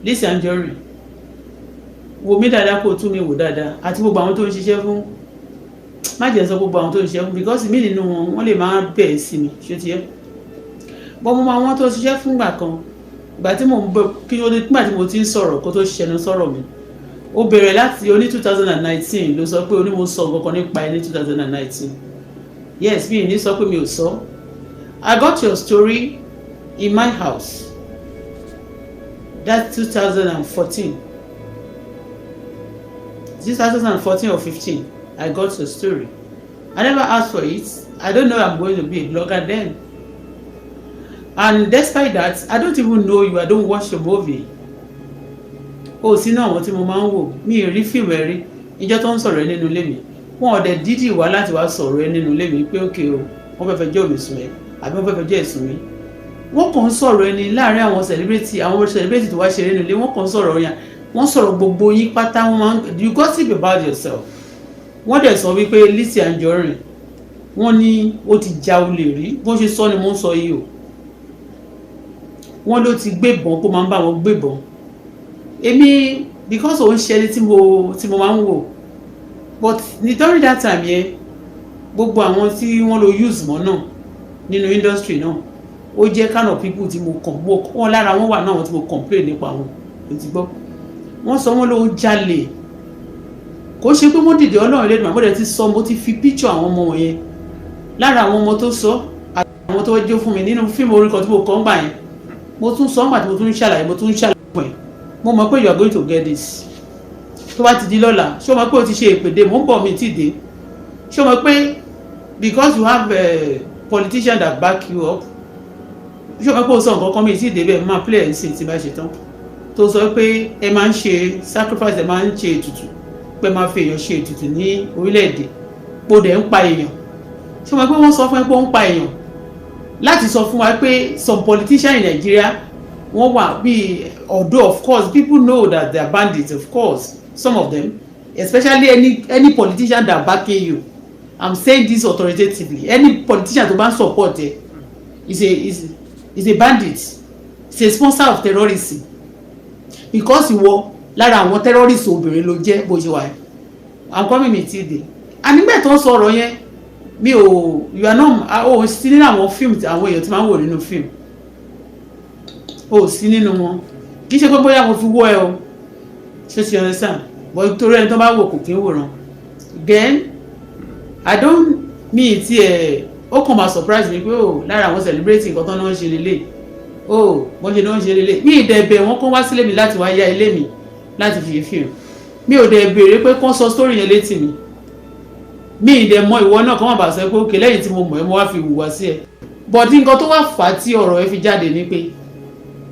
Lizzy Anjorin, wò mí dáadáa, kó o tún mi wò dáadáa, àti gbogbo àwọn tó ń ṣiṣẹ́ fún. Má jẹ́ sọ gbogbo àwọn tó ń ṣiṣẹ́ fún, because mí nínú wọn, wọ́n lè máa bẹ̀ sí mi. Ṣé ti yẹ bọ́? Mo máa wọ́n tó ṣiṣẹ́ fúngbà kan, ìgbà tí mò ń bọ̀, kí ló dé? Nígbà tí mo ti ń sọ̀rọ̀ kó tó ṣẹnu sọ̀rọ̀ mi, ó bẹ̀rẹ̀ láti oní 2019. Ló sọ pé oní mo sọ nǹkan kan nípa ẹ ní 2019. Yes, mi ì ní sọ pé mi ò sọ. I got your story in my house that 2014, 2014 or 15. I got your story. I never asked for it. I don't know I'm going to be a blogger then. And despite that, I don't even know you. I don't watch your movie. O sínú àwọn tí mo máa ń wò. Mi ì rí fíìmù ẹ rí. Ìjọ tó ń sọ̀rọ̀ ẹ nínú ilé mi, wọn ò dẹ̀ dídì wá láti wá sọ̀rọ̀ ẹ nínú ilé mi pé òkè o, wọ́n fẹ́ fẹjọ́ mi sùn ẹ àbí wọ́n fẹ́ fẹjọ́ ẹ̀sùn mi. Wọ́n kàn ń sọ̀rọ̀ ẹni láàrin àwọn celebrity, àwọn celebrity tó wá ṣeré nínú ilé. Wọ́n kàn ń sọ̀rọ̀ yẹn, wọ́n sọ̀rọ̀ gbogbo yín pátá. Wọ́n máa ń, you gossip about yourself. Wọ́n dẹ̀ sọ wípé Lizzy Anjorin, wọ́n ní ó ti ja olè rí. Bó ṣe sọ ni mo ń sọ yìí o. Wọ́n ló ti gbébọn, kó máa ń bá wọn gbébọn. Èmi, because òun ṣe ẹni tí mo máa ń wò, but ní during that time yẹn, gbogbo àwọn tí wọ́n lo use mọ́ náà nínú industry náà, ó jẹ́ kind of people tí mo kàn mo wọ́n lára wọn wà náà, wọn tí mo complain nípa wọn. Ló ti gbọ́, wọ́n sọ, wọ́n ló ń jalè. Kò ṣe pé wọ́n dìde. Ọlọ́run lẹ́nu àmọ́ dẹ̀ ti sọ. Mo ti fi picture àwọn ọmọ wọ̀nyẹn lára àwọn ọmọ tó sọ, àwọn tó jó fún mi nínú fíìmù orin kan tí mo kọ́ ń gbà yẹn. Mo tún sọ ńgbà tí mo tún ń ṣàlàyé, mo tún ń ṣàlàyé fún ẹ. Mo mọ̀ pé you are going to get this tó bá ti di lọ́la. Ṣé o mọ̀ pé o ti ṣe ìpèdè? Mò ń bọ̀, mi ti dé. Ṣé o mọ̀ pé because you have a politician that back you up, ṣé o mọ̀ pé o sọ nǹkan kan? Mi ti dé bẹ́ẹ̀. Máa play ẹ̀ ń sìn tí bá ṣe tán, tó sọ pé ẹ máa ń ṣe sacrifice, ẹ máa ń ṣe ètùtù, pé máa fi èèyàn ṣe ètùtù ní orílẹ̀-èdè, pò dẹ̀ ń pa èèyàn. Ṣé o mọ̀ pé wọ́n sọ fún ẹ pé ó ń pa èèyàn, láti sọ fún wa pé some politicians in Nigeria, wọ́n wà bíi, although of course people know that they are bandits, of course, some of them, especially any politician that backing you. I'm saying this authoritatively: any politician tó bá ń support ẹ is a bandit, is a sponsor of terrorism, because ìwọ, lára àwọn terrorist obìnrin ló jẹ́ bó ṣe wà. I'm coming, mi ti dé. And nígbà tó ń sọ̀rọ̀ yẹn, mi ò, you are not, o sí nínú àwọn fíìmù àwọn èèyàn tí máa ń wò nínú fíìmù, o sí nínú wọn. Kì í ṣe pé bóyá mo fi wọ́ ẹ o. Ṣé ti understand? But torí ẹni tó bá wò kò kí ń wòran. Then I don't, mi ti ẹ̀, ó kàn máa surprise mi pé o lára àwọn celebrate nǹkan tó náà ń ṣe lélẹ̀ o, wọ́n ṣe náà ń ṣe lélẹ̀. Mi ì dẹ̀ bẹ̀ wọ́n kán wá sílé mi láti wá yá ilé mi láti fi ṣe fíìmù. Mi ò dẹ̀ béèrè pé kán sọ story yẹn létí mi. Mi ì dẹ̀ mọ ìwọ náà, kán má bàa sọ pé òkè lẹ́yìn tí mo mọ̀ ẹ́, mo wá fi hùwà sí ẹ. But nǹkan tó wá fà á tí ọ̀rọ̀ ẹ fi jáde ni pé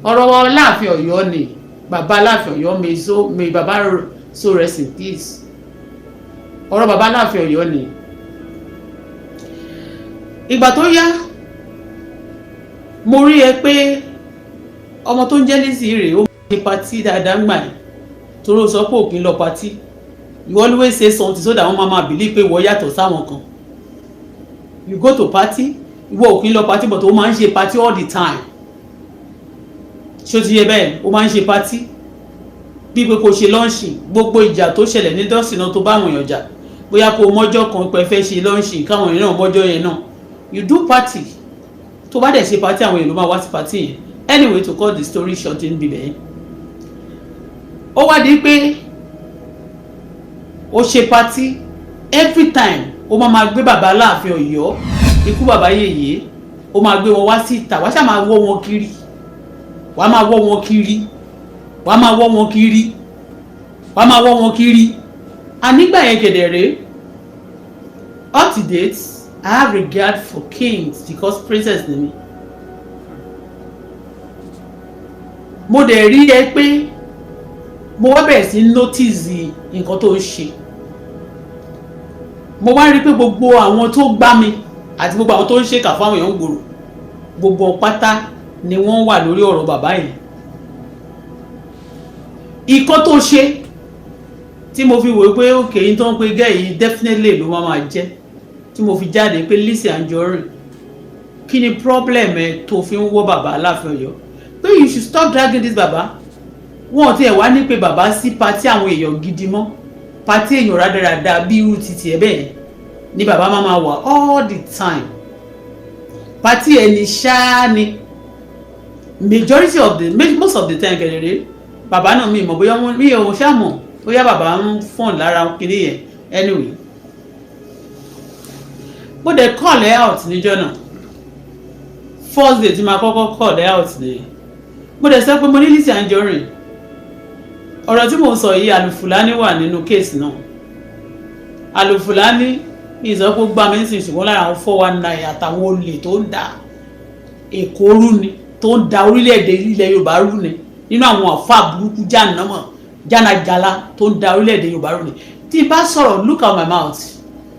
ọ̀rọ̀ wa Láàfin Ọ̀yọ́ ni. Bàbá Aláàfin Ọ̀yọ́, may so may bàbá so rest in peace. Ọ̀rọ̀ bàbá Aláàfin Ọ̀yọ́ ni. Ìgbà tó yá, mo rí ẹ pé ọmọ tó ń jẹ́ Lizzy rèé, ó ṣe party dáadáa ń gbà yẹn, torí ó sọ pé òkín lọ party. You always say something so that wọ́n máa believe pé ìwọ yàtọ̀ sáwọn kan. You go to party. Ìwọ òkín lọ party, but ó máa ń ṣe party all the time. Ṣó ti yẹ bẹ́ẹ̀? Ó máa ń ṣe party bí pé kò ṣe launch. Gbogbo ìjà tó ṣẹlẹ̀ ní dọ́sìn náà, tó bá àwọn èèyàn jà, bóyá kó mọ́jọ́ kan pẹ́ fẹ́ ṣe launch, káwọn èèyàn náà mọ́jọ́ yẹn náà, you do party. Tó bá dẹ̀ ṣe party, àwọn èèyàn ló máa wá sí party yẹn. Anyway, to cut the story short, ń bibẹ̀ yẹn, ó wá di pé ó ṣe party every time. Ó máa máa gbé bàbá Aláàfin Ọ̀yọ́, ikú bàbá yèyé, ó máa gbé wọn wá sí ìta, wá ṣáà máa wọ́ wọn kiri, wàá máa wọ́ wọn kiri, wàá máa wọ́ wọn kiri, wàá máa wọ́ wọn kiri. Ànígbà yẹn kẹ̀dẹ̀rẹ́, up to date, I have regard for kings because princess ni mi. Mo dẹ̀ rí ẹ pé mo wá bẹ̀rẹ̀ sí notice nǹkan tó ń ṣe. Mo wá rí pé gbogbo àwọn tó gbá mi àti gbogbo àwọn tó ń ṣèkà fáwọn èèyàn gbòòrò, gbogbo pátá ni wọ́n wà lórí ọ̀rọ̀ bàbá yẹn. Ìkan tó ṣe tí mo fi wò pé òkè yín tó ń pe gẹ́ yìí definitely ló máa jẹ́, tí mo fi jáde pé Lizzy Anjorin, kí ni problem ẹ tó fi ń wọ́ bàbá Aláàfin Ọ̀yọ́, pé you should stop dragging this bàbá. Wọn ò tiẹ̀ wá ní pé bàbá sí party àwọn èèyàn gidi mọ́, party èèyàn rádaràda bí irú titi ẹ̀ bẹ́ẹ̀ ni bàbá máa ma wà all the time. Party ẹni ṣáá ni majority of the most of the time. Kẹ̀lẹ́rẹ́ bàbá náà, mi mọ̀ bóyá wọ́n mi ò ṣáà mọ̀ bóyá bàbá ń fọ̀n lára kiri yẹn. Anyway, mo dẹ̀ call ẹ out níjọ́ náà. First day tí ma kọ́kọ́ call ẹ out nìyẹn. Mo dẹ̀ sọ pé mo ní Lizzy Anjorin, ọ̀rọ̀ tí mo sọ yìí, Àlùfùlání wà nínú case náà. Àlùfùlání mi sọ pé ó gbá mi ń sìn, ṣùgbọ́n lára àwọn 419 àtàwọn olè tó ń da Èkó rú ni, tó ń da orílẹ̀-èdè ilẹ̀ Yorùbá rú ni, nínú àwọn àfa burúkú jàǹnàmọ̀ jánajàlá tó ń da orílẹ̀-èdè Yorùbá rú ni. Tí n bá sọ̀rọ̀, look at my mouth.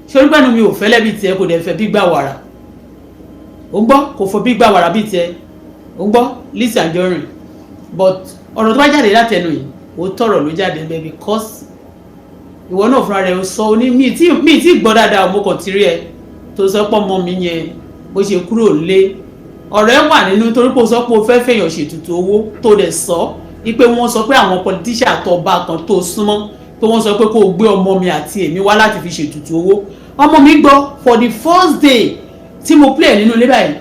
Ṣé orí pẹ́ẹ́nu mi ò fẹ́lẹ́ bíi tiẹ̀? Kò dẹ̀ fẹ́ bí gbà wàrà. Ò ń gbọ́, kò fọ bí gbà wàrà bíi tiẹ̀. Ò ń gbọ́, Lizzy Anjorin, but ọ̀rọ̀ tó bá jáde látẹnu yìí, ó tọ̀rọ̀ ló jáde bẹ́ẹ̀, because ìwọ náà fúnra rẹ̀ sọ ní mi tí gbọ́ dáadáa. Mo kàn ti rí ẹ tó sọ pé ọmọ mi yẹn, bó ṣe kúrò lé ọ̀rẹ́ wà nínú, torí pé o sọ pé o fẹ́ fèèyàn ṣètùtù owó, tó dẹ̀ sọ wípé wọ́n sọ pé àwọn politician àtọba kan tó súnmọ́, pé wọ́n sọ pé kó o gbé ọmọ mi àti èmi wá láti fi ṣètùtù owó. Ọmọ mi gbọ́. For the first day tí mo play nínú ilé báyìí,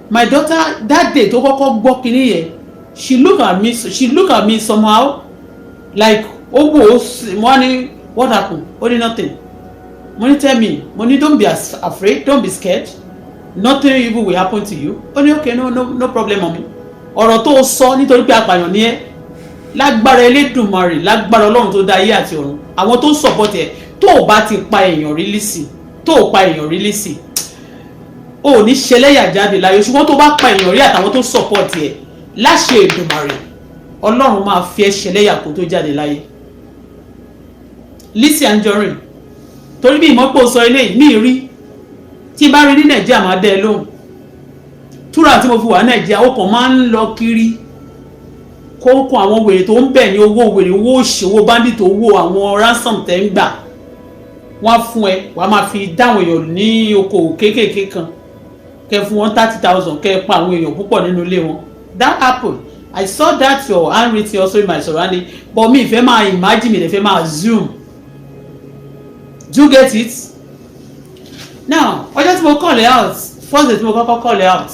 my daughter, that day tó kọ́kọ́ gbọ́ kinní yẹn, she look at me somehow, like ó wò ó. Mo wá ní, "What happen?" Ó ní, "Nothing." Mo ní, "Tell me." Mo ní, "Don't be afraid, don't be scared, nothing evil will happen to you." Ó ní, "Okay, no, no, no problem, mommy." Ọ̀rọ̀ tó sọ, nítorí pé apààyàn ni ẹ́, lágbára Elédùmarè, lágbára Ọlọ́run tó dá ayé àti ọ̀run, àwọn tó ń support ẹ̀, tó o bá ti pa èèyàn rí Lizzy, tó o pa èèyàn rí Lizzy, o ò ní ṣẹlẹ́yà jáde láyé. Ṣùgbọ́n tó bá pa èèyàn rí àtàwọn tó support ẹ̀, láṣẹ Èdùmàrè, Ọlọ́run máa fi ẹ́ ṣẹlẹ́yà kó tó jáde láyé, Lizzy Anjorin. Torí bí ìmọ̀pọ̀ sọ eléyìí mí rí, tí bá rí ní Nàìjíríà, máa dẹ́ ẹ lóhùn. Túrà tí mo fi wà Nàìjíríà, ó kàn máa ń lọ kiri kó àwọn wèrè tó ń bẹ̀ ní owó wèrè, owó òṣì, owó bandit, owó àwọn ransom tẹ́ ń gbà wọ́n á fún ẹ, wàá máa fi dáwọn èèyàn ní okòwò kéékèèké kan, kẹ fún wọn 30,000, kẹ pa àwọn èèyàn púpọ̀ nínú ilé wọn. That happen. I saw that your handwriting also in my surrounding, but mi ìfẹ́ máa imagine, mi ìfẹ́ máa zoom. Do you get it now? Ọjọ́ tí mo call it out, first day tí mo kọ́kọ́ call it out,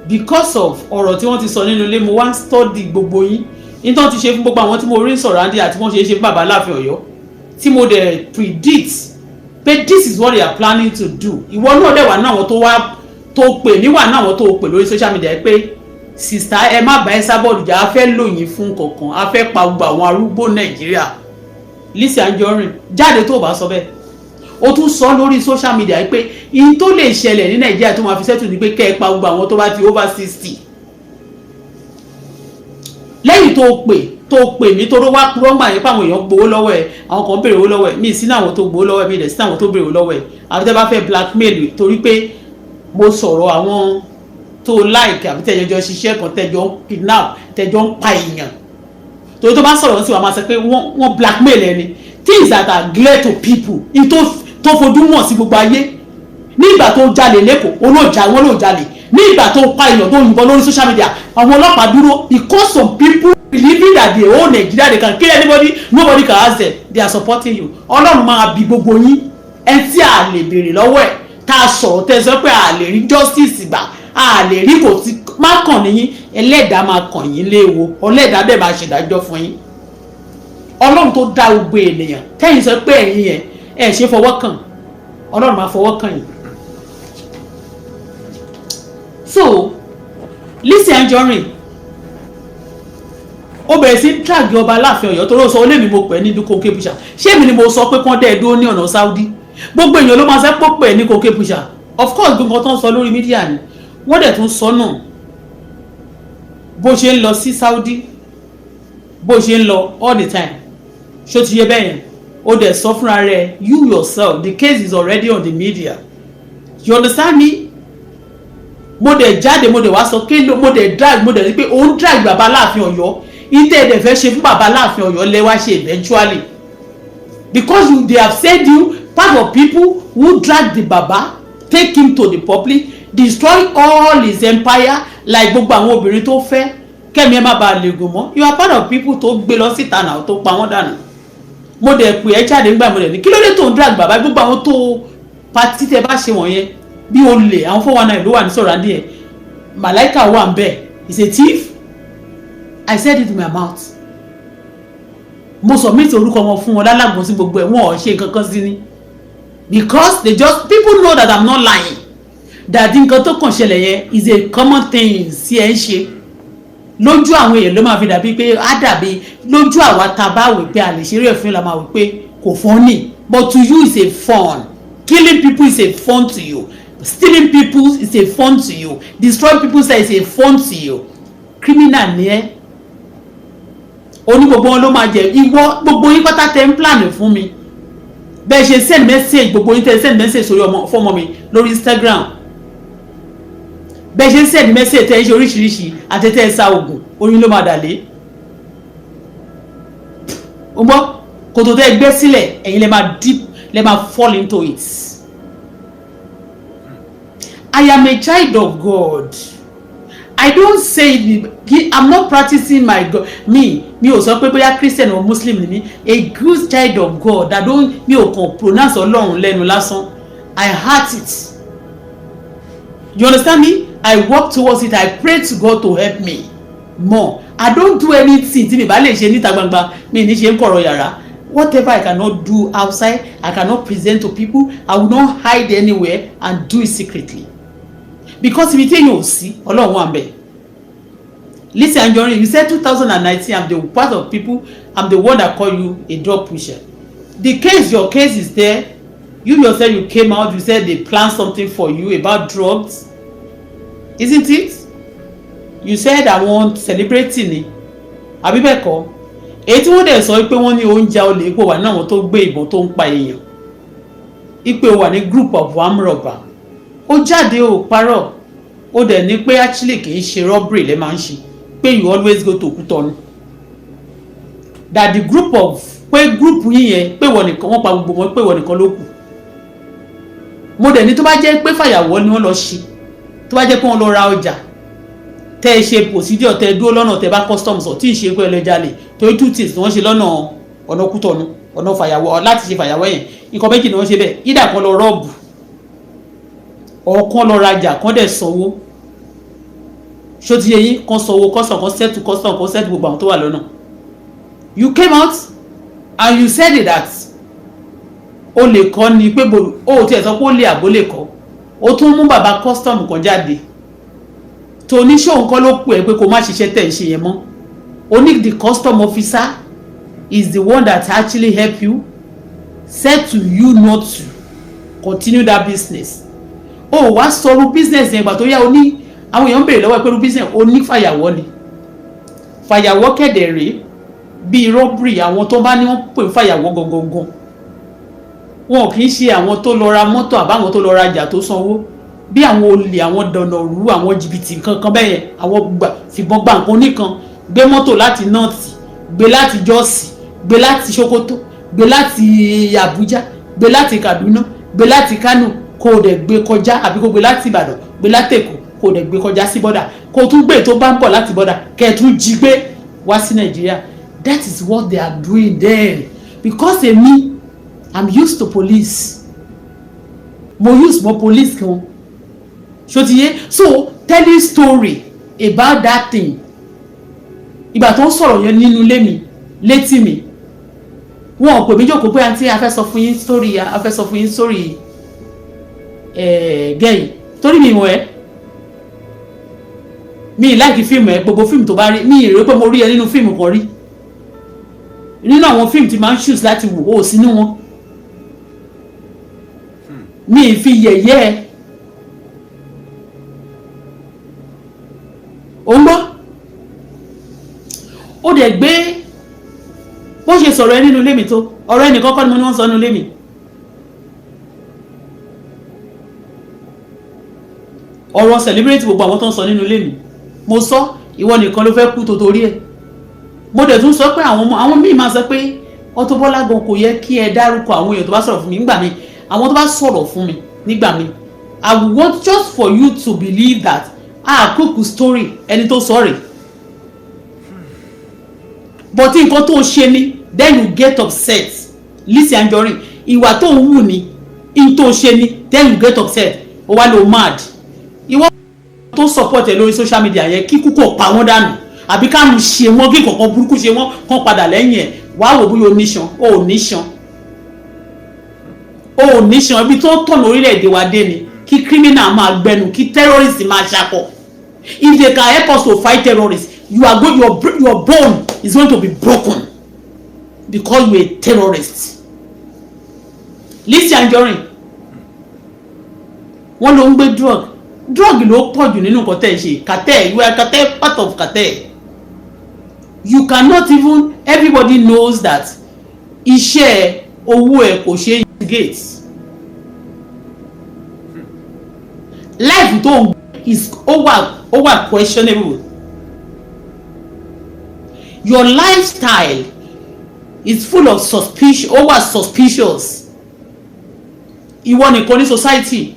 because of ọ̀rọ̀ tí wọ́n ti sọ nínú ilé, mo wá ń study gbogbo yín, nítorí ti ṣe fún gbogbo àwọn tí mo rí surrounding àti wọ́n ṣe é ṣe fún bàbá Aláàfin Ọ̀yọ́, tí mo dẹ̀ predict pé this is what they are planning to do. Ìwọ náà dẹ̀ wà ní àwọn tó wá tó pè mí, wà ní àwọn tó pè lórí social media pé, "Sister, ẹ má bá Esabod jà, a fẹ́ lò yín fún kankan, a fẹ́ pa gbogbo àwọn arúgbó Nàìjíríà." Lizzy Anjorin, jáde tó o bá sọ bẹ́ẹ̀. O tún sọ lórí social media pé in tó lè ṣẹlẹ̀ ní Nàìjíríà tó máa fi settle ni pé kẹ́ ẹ pa gbogbo àwọn tó bá ti over 60. Lẹ́yìn tó pè mí, tó ló wá purọ́ gbà yín pé àwọn èèyàn gbowó lọ́wọ́ ẹ̀, àwọn kan béèrè owó lọ́wọ́ ẹ̀. Mí sínú àwọn tó gbowó lọ́wọ́ ẹ̀, mi dẹ̀ sínú àwọn tó béèrè owó lọ́wọ́ ẹ̀. Àbí tẹ́ bá fẹ́ blackmail torí pé mo sọ̀rọ̀ àwọn tó like, àbí tẹ́jọ́ ṣiṣẹ́ kan, tẹ́jọ́ ń kidnap, tẹ́jọ́ ń pa èèyàn, torí tó bá sọ̀rọ̀ sí wa, máa sọ pé wọ́n blackmail ẹni. Things that are clear to people, in tó fojú wọn sí gbogbo ayé. Ní ìgbà tó jalè lẹ́kọ̀ọ́, olóòjà wọn ló jalè. Ní ìgbà tó pa èèyàn, tó yìnbọn lórí social media, àwọn ọlọ́pàá dúró, because some people believing that they own Nigeria, they can kill anybody, nobody can ask them, they are supporting you. Ọlọ́run máa bi gbogbo yín. Ẹ tí a lè béèrè lọ́wọ́ ẹ̀ tá a sọ̀rọ̀, tẹ́ sọ pé a lè rí justice gbà, a lè rí, kò sí má kàn níyín. Ẹlẹ́dàá máa kàn yín léwo, ọlẹ́dàá dẹ̀ máa ṣèdájọ́ fún yín. Ọlọ́run tó dá gbogbo ènìyàn, tẹ́yìn sọ pé ẹ̀yin yẹn ẹ̀ ṣe fọwọ́ kàn, Ọlọ́run máa fọwọ́ kàn yín. So Lizzy Anjorin, ó bẹ̀rẹ̀ sí drag ọba Aláàfin Ọ̀yọ́, torí ó sọ ó lémi mo pè ní cocaine pusher. Ṣé èmi ni mo sọ pé kán dẹ́ ẹ dúró ní ọ̀nà Saudi? Gbogbo èèyàn ló máa ṣe pọ̀ pè ní cocaine pusher. Of course, gbogbo nǹkan tó ń sọ lórí media ni wọ́n dẹ̀ tún sọ náà. Bó ṣe ń lọ sí Saudi, bó ṣe ń lọ all the time, ṣó ti yé bẹ́ẹ̀ yẹn? Ó dẹ̀ sọ fúnra rẹ̀, you yourself, the case is already on the media. You understand me? Mo dẹ̀ jáde, mo dẹ̀ wá sọ kí ló mo dẹ̀ drag, mo dẹ̀ rí pé òun drag bàbá Aláàfin Ọ̀yọ́. Ìtẹ́ ẹ̀dẹ̀ fẹ́ ṣe fún bàbá Aláàfin Ọ̀yọ́ lẹ́wà ṣe eventually, because they have said you part of people who drag the baba, take him to the public, destroy all his empire, like gbogbo àwọn obìnrin tó fẹ́. Kẹ́mi ẹ má bàa lè gùn mọ́. You are part of people tó gbé lọ síta náà, tó pa wọ́n dànù. Mo dẹ̀ pè ẹ́ jáde nígbà, mo dẹ̀ ní kí ló dé tó ń drag bàbá gbogbo àwọn tó party tẹ bá ṣe wọ̀nyẹn bí olè. Àwọn 419 ló wà ní sọ̀rọ̀ adìẹ. Màláìka wà ń bẹ̀, is a thief. I said it in my mouth. Mo submit orúkọ wọn fún wọn lálágbọ̀n sí gbogbo ẹ̀. Wọn ò ṣe nǹkan kan sí ni because they just, people know that I'm not lying, that nǹkan tó kàn ṣẹlẹ̀ yẹn is a common thing sí ẹ ń ṣe lójú àwọn èèyàn. Ló máa fi dàbí pé á dàbí lójú àwa tá a bá wò pé a lè ṣeré ẹ̀ fún la máa wò pé kò funny, but to you is a fun. Killing people is a fun to you, stealing people is a fun to you, destroying people is a fun to you. Criminal ni ẹ. Oní gbogbo wọn ló máa jẹ. Ìwọ, gbogbo yín pátá tẹ ń plan fún mi, bẹ́ẹ̀ ṣe send message, gbogbo yín tẹ send message sórí ọmọ fọmọ mi lórí Instagram, bẹ́ẹ̀ ṣe ń send message, tẹ́ ń ṣe oríṣiríṣi àtẹ́tẹ́ ẹ̀sà oògùn oyin ló máa dà lé. O gbọ́ kòtò tẹ́ gbé sílẹ̀, ẹ̀yin lè máa deep, lè máa fall into it. I am a child of God. I don't say it, I'm not practicing my God. Mi ò sọ pé bóyá Christian or Muslim ni mi. A good child of God that don't, mi ò kàn pronounce Ọlọ́run lẹ́nu lásán. I heart it, you understand me? I work towards it. I pray to God to help me more. I don't do anything tí mi bá lè ṣe níta gbangba, mi ní ṣe ń kọ̀rọ̀ yàrá. Whatever I cannot do outside, I cannot present to people. I will not hide anywhere and do it secretly, because ibi tí èèyàn ò sí, Ọlọ́run wà ń bẹ̀. Lizzy Anjorin, you said 2019, I'm the part of people, I'm the one that call you a drug pusher. The case, your case is there. You yourself, you came out, you said they plan something for you about drugs, isn't it? You said àwọn celebrating ni, àbí bẹ́ẹ̀ kọ́? Èyí tí wọ́n dẹ̀ sọ pé wọ́n ní oúnjẹ olè, ipò wà nínú àwọn tó gbé ìbọn tó ń pa èèyàn, ipò wà ní group of armed robber. Ó jáde, ó parọ́. Ó dẹ̀ ní pé actually kì í ṣe robbery lẹ́ máa ń ṣe, pé you always go to Kútọ́nù, that the group of, pé group yín yẹn, pé wọ́n nìkan wọ́n pa gbogbo wọn, pé wọ́n nìkan ló kù. Mo dẹ̀ ní tó bá jẹ́ pé fàyàwọ́ ni wọ́n lọ ṣe, tó bá jẹ́ pé wọ́n lọ ra ọjà, tẹ́ ẹ ṣe procedure, tẹ́ ẹ dúró lọ́nà, tẹ́ bá customs ọ̀ tí ì ṣe pé ẹ lọ jalè, torí two things ni wọ́n ṣe lọ́nà ọ̀nà Kútọ̀nù, ọ̀nà fàyàwọ́, láti ṣe fàyàwọ́ yẹn. Nǹkan méjì ni wọ́n ṣe bẹ́ẹ̀: ìdà kan lọ rob, ọ̀kan lọ rajà, kan dẹ̀ sanwó. Ṣó ti yẹ yín? Kan sanwó custom, kan settle custom, kan settle gbogbo àwọn tó wà lọ́nà. You came out and you said it that o lè kọ́ ni pé o ò tiẹ̀ sọ pé ó lè àbó lè kọ́. O tún mú bàbá custom kan jáde tó oníṣòwò kan ló pè é pé kó má ṣiṣẹ́ tẹ̀ ń ṣe yẹn mọ́. O ní the custom officer is the one that actually help you, said to you not to continue that business. O wá sọ̀rọ̀ business yẹn. Ìgbà tó yá, o ní àwọn èèyàn ń béèrè lọ́wọ́ ẹ pé irú business o ní, fàyàwọ́ ni. Fàyàwọ́ kẹ̀dẹ̀ rèé, bíi robbery. Àwọn tó bá ní wọ́n pè fàyàwọ́ gangan, wọn kì í ṣe àwọn tó lọ ra mọ́tò àbáwọn tó lọ rajà tó sanwó, bí àwọn olè, àwọn dọ̀nàrú, àwọn jìbìtì kankan bẹ́ẹ̀ yẹn, àwọn gbà fìbọn gba nǹkan oníkan, gbé mọ́tò láti North, gbé láti Jos, gbé láti Sokoto, gbé láti Abuja, gbé láti Kaduna, gbé láti Kano, kó o dẹ̀ gbé kọjá, àbí kó o gbé láti Ìbàdàn, gbé láti Èkó, kó o dẹ̀ gbé kọjá sí border, kó o tún gbé tó bá ń bọ̀ láti border, kẹ́ ẹ tún jí gbé wá sí Nàìjíríà. That is what they are doing there, because èmi, I'm used to police. Mo use mo police kan. Ṣó ti yé? So telling story about that thing, ìgbà tó ń sọ̀rọ̀ yẹn nínú ilé mi létí mi, wọn ò pè mí jókòó pé àǹtí, a fẹ́ sọ fún yín story, a fẹ́ sọ fún yín story gẹ̀yìn, torí mi mọ̀ ẹ́, mi ì like fíìmù ẹ. Gbogbo fíìmù tó bá rí mi ì rí pé mo rí ẹ nínú fíìmù kan rí, nínú àwọn fíìmù tí máa ń choose láti wò ó sínú wọn, mi ì fi yẹ̀yẹ́ ẹ. Ò ń gbọ́, ó dẹ̀ gbé bó ṣe sọ̀rọ̀ ẹ nínú ilé mi tó ọ̀rọ̀ ẹnì kọ́kọ́ ni mo ní wọ́n sọ nínú ilé mi. Ọ̀rọ̀ celebrate, gbogbo àwọn tó ń sọ nínú ilé mi, mo sọ, ìwọ nìkan ló fẹ́ kú tó torí ẹ̀. Mo dẹ̀ tún sọ pé àwọn ọmọ àwọn míì máa sọ pé Auto Bola gan, kò yẹ kí ẹ dárúkọ àwọn èèyàn tó bá sọ̀rọ̀ fún mi nígbà mi, àwọn tó bá sọ̀rọ̀ fún mi nígbà mi. I want just for you to believe that, ah, kúkú story ẹni tó sọ rèé. But nǹkan tó ṣe ni, then you get upset. Lizzy Anjorin, ìwà tó ń wù ní in tó ṣe ni, then you get upset. Ó wá lọ mad. Ìwọ tó support ẹ lórí social media yẹn, kí kúkọ̀ pa wọ́n dànù, àbí káàmù ṣe wọ́n, kí kọ̀ọ̀kan burúkú ṣe wọ́n, kán padà lẹ́yìn ẹ̀. Wàá wò bóyá o níṣan. O ò níṣan, o ò níṣan. Ibi tó tọ̀nà orílẹ̀-èdè wa dé ni kí criminal máa gbẹnu, kí terrorist máa ṣakọ. If they can help us to fight terrorists, you are going your bone is going to be broken because you are a terrorist. Lizzy Anjorin, wọ́n ló ń gbé drug. Drug ló pọ̀ jù nínú nǹkan tẹ́ ẹ ṣe. Cartel, you are cartel, part of cartel. You cannot even, everybody knows that iṣẹ́ owó ẹ kò ṣe investigate. Life tó ń is ó wà questionable. Your lifestyle is full of suspicion, ó wà suspicious. Ìwọ nìkan ní society,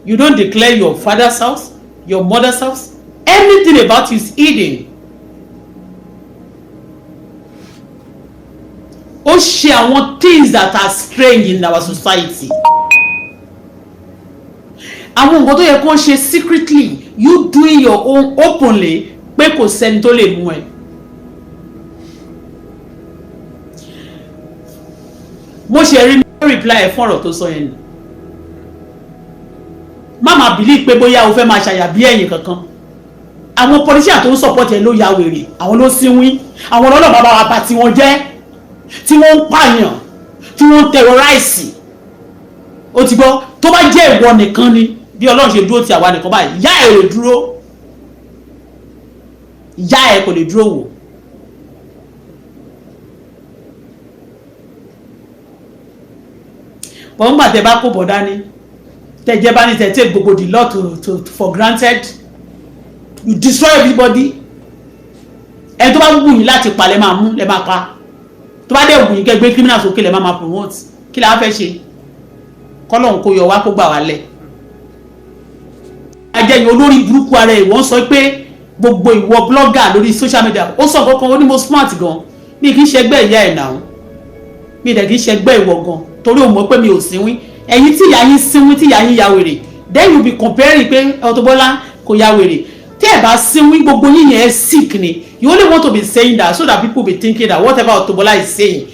you don't declare your father's house, your mother's house, anything about you is hidden. Ó ṣe àwọn things that are strange in our society, àwọn nǹkan tó yẹ kó ṣe secretly, you doing your own openly, pé kò sẹ́ni tó lè mú ẹ. Mo ṣe rí ní reply fún ọ̀rọ̀ tó sọ yẹn ni. Má máa believe pé bóyá o fẹ́ máa ṣàyà bí ẹ̀yìn kankan. Àwọn politician tó ń support ẹ ló ya wèrè, àwọn ló sínwín, àwọn ọlọ́dọ̀ bàbá wa bá tí wọ́n jẹ́, tí wọ́n ń pààyàn, tí wọ́n ń terrorize. Ó ti gbọ́, tó bá jẹ́ ìwọ nìkan ni, bí Ọlọ́run ṣe dúró ti àwa nìkan báyìí, ìyá ẹ̀ lè dúró, ìyá ẹ̀ kò lè dúró wò. Bọ́n gbà tẹ bá kó bọ̀ dání, tẹ̀jẹ̀ bá ní tẹ̀ take gbogbo the law to for granted, you destroy everybody. Ẹni tó bá wù yín láti pa lẹ máa mú, lẹ máa pa. Tó bá dẹ̀ wù yín kẹ́ gbé criminal sókè, lẹ máa máa promote. Kí la fẹ́ ṣe? Kọ́lọ́hún kó yọ wá, kó gbà wá lẹ̀. Ajẹ́yìn olórí burúkú ara ẹ̀, wọ́n sọ pé gbogbo ìwọ blogger lórí social media, ó sọ kankan, ó ní mo smart gan. Mi kì í ṣẹgbẹ́ ìyá ẹ̀ náà, mi dẹ̀ kì í ṣẹgbẹ́ ìwọ gan, torí òun mọ̀ pé mi ò sínwín. Ẹ̀yin tí ìyá yín sínwín, tí ìyá yín ya wèrè, then you be comparing pé Auto Bola kò ya wèrè. Tí ẹ bá sínwín, gbogbo yín yẹn sick ni. You only want to be saying that so that people be thinking that whatever Auto Bola is saying,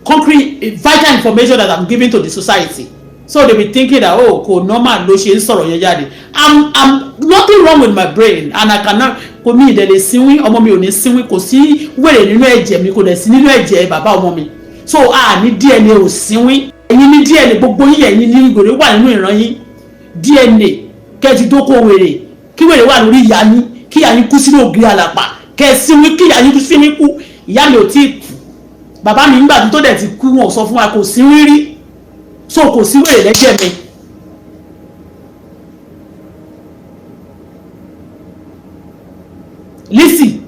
concrete vital information that I'm giving to the society, so they be thinking that, oh, kò normal ló ṣe ń sọ̀rọ̀ yẹn jáde. I'm nothing wrong with my brain and I cannot, kò mí ìdẹ̀lẹ̀ sínwín. Ọmọ mi ò ní sínwín. Kò sí wèrè nínú ẹ̀jẹ̀ mi, kò dẹ̀ sí nínú ẹ̀jẹ̀ bàbá ọmọ mi. So a ní DNA ò sínwín. Ẹ̀yin ní DNA, gbogbo yín, ẹ̀yin ní wèrè wà nínú ìran yín. DNA kẹ́ẹ̀tì tó kó wèrè, kí wèrè wà lórí ìyá yín, kí ìyá yín kú sínú ògiri àlàpà, kẹ́ẹ̀ sínwín, kí ìyá yín kú sínwín kú. Ìyá mi ò tí ì kú, bàbá mi nígbà tó dẹ̀ ti kú, wọn ò sọ fún wa, kò sínwín rí. So kò sí wèrè lẹ́jẹ̀ mi. Lizzy,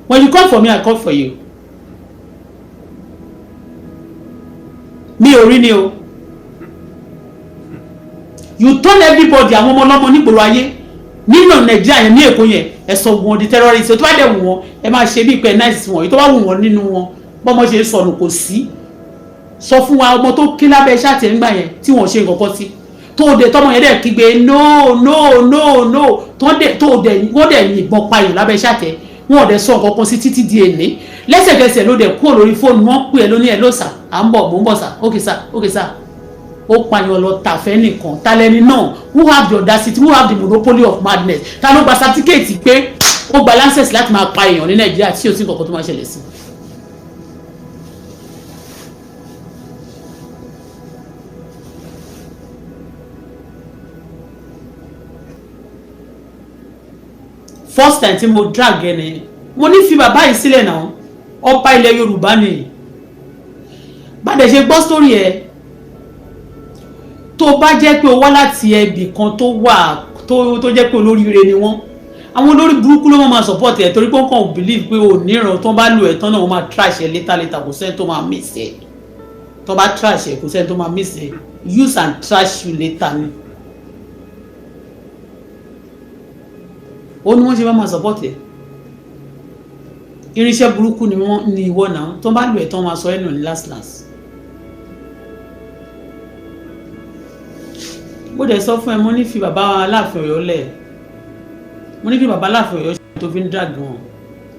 when you come for me, I come for you. Mi ò rí ni o. You turn everybody, àwọn ọmọ ọlọ́mọ nígboro ayé nínú Nàìjíríà yẹn, ní Èkó yẹn, ẹ sọ wọn di terrorist. Tó bá dẹ̀ wù wọ́n, ẹ máa ṣe bí ìpẹ́ náìsì wọn. Èyí tó bá wù wọ́n nínú wọn, bọ́mọ ṣe sọnù kò sí. Sọ fún wa, ọmọ tó ké lábẹ́ ṣáàtì ẹ̀ ńgbà yẹn tí wọ́n ṣe nǹkan kan sí, tó dé tọmọ yẹn dẹ̀ kígbe no, no, no, no, tó dẹ̀ wọ́n dẹ̀ yìnbọn payàn lábẹ́ ṣáàtì ẹ̀, wọn ò dẹ̀ sọ nǹkan kan sí títí di èní. Lẹ́sẹ̀kẹsẹ̀ ló dẹ̀ kúrò lórí fóònù, wọ́n pè é lóní ẹ̀ ló sà, à ń bọ̀, mò ń bọ̀ sà, ókè sà, ókè sà. Ó pààyàn lọ tàfẹ́ nìkan. Talẹ́ni náà who have the audacity, who have the monopoly of madness? Ta ló gba certificate pé ó gba license láti máa pa èèyàn ní Nàìjíríà tí ò sí nǹkan kan tó máa ṣẹlẹ̀ sí? First time tí mo drag ẹ ni mo ní fi bàbá yìí sílẹ̀ náà. Ọba ilẹ̀ Yorùbá ni. Bàdẹ̀ ṣe gbọ́ sórí ẹ, tó bá jẹ́ pé o wá láti ẹbì kan tó wà tó jẹ́ pé olóríire ni wọ́n, àwọn olórí burúkú ló máa support ẹ, torí pé wọ́n kàn believe pé o níran. Tó bá lù ẹ́ tán náà, wọ́n máa trash ẹ later later. Kò sẹ́ni tó máa miss ẹ. Tó bá trash ẹ, kò sẹ́ni tó máa miss ẹ. Use and trash you later ni. Ó ní wọ́n ṣe máa support ẹ. Irinṣẹ́ burúkú ni wọ́n ní ìwọ náà. Tó bá lù ẹ̀ tán, máa sọ ẹ́ nù ní last last. Mo dẹ̀ sọ fún ẹ, mo ní fi bàbá Aláàfin Ọ̀yọ́ lẹ̀. Mo ní kí bàbá Aláàfin Ọ̀yọ́ ṣe tó fi ń drag wọn.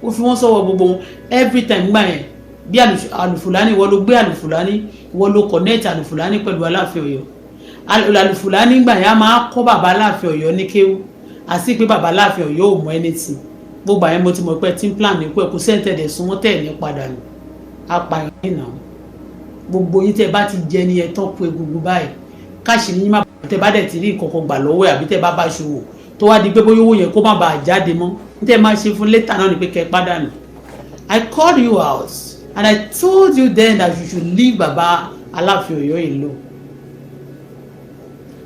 Ó fi wọ́n sọ́wọ́ gbogbo wọn every time gbà yẹn. Bí Àlùfùlání, ìwọ ló gbé Àlùfùlání, ìwọ ló connect Àlùfùlání pẹ̀lú Aláàfin Ọ̀yọ́. Àlùfùlání gbà yẹn, á máa kọ́ bàbá Aláàfin Ọ̀yọ́ ní kéwú, àti pé bàbá Aláàfin Ọ̀yọ́ ò mọ anything. Gbogbo àyẹn, mo ti mọ̀ pé tí ń plan ní pé kò sẹ́ńtẹ̀dẹ̀ súnmọ́ tẹ̀ ní padà nù apààyàn nìyà. Gbogbo yín, tẹ́ bá ti jẹ ní ẹ tán, kú egungun báyìí, káàṣì ní má. Tẹ́ bá dẹ̀ ti rí ìkọ̀kọ̀ gbà lọ́wọ́ ẹ̀, àbí tẹ́ bá bá ṣòwò, tó wá di pé bóyá owó yẹn kó má bàa jáde mọ́, ní tẹ́ máa ṣe fún later náà ni pé kẹ́ ẹ pàdánù. I called you out and I told you then that you should leave baba Aláàfin Ọ̀yọ́ alone.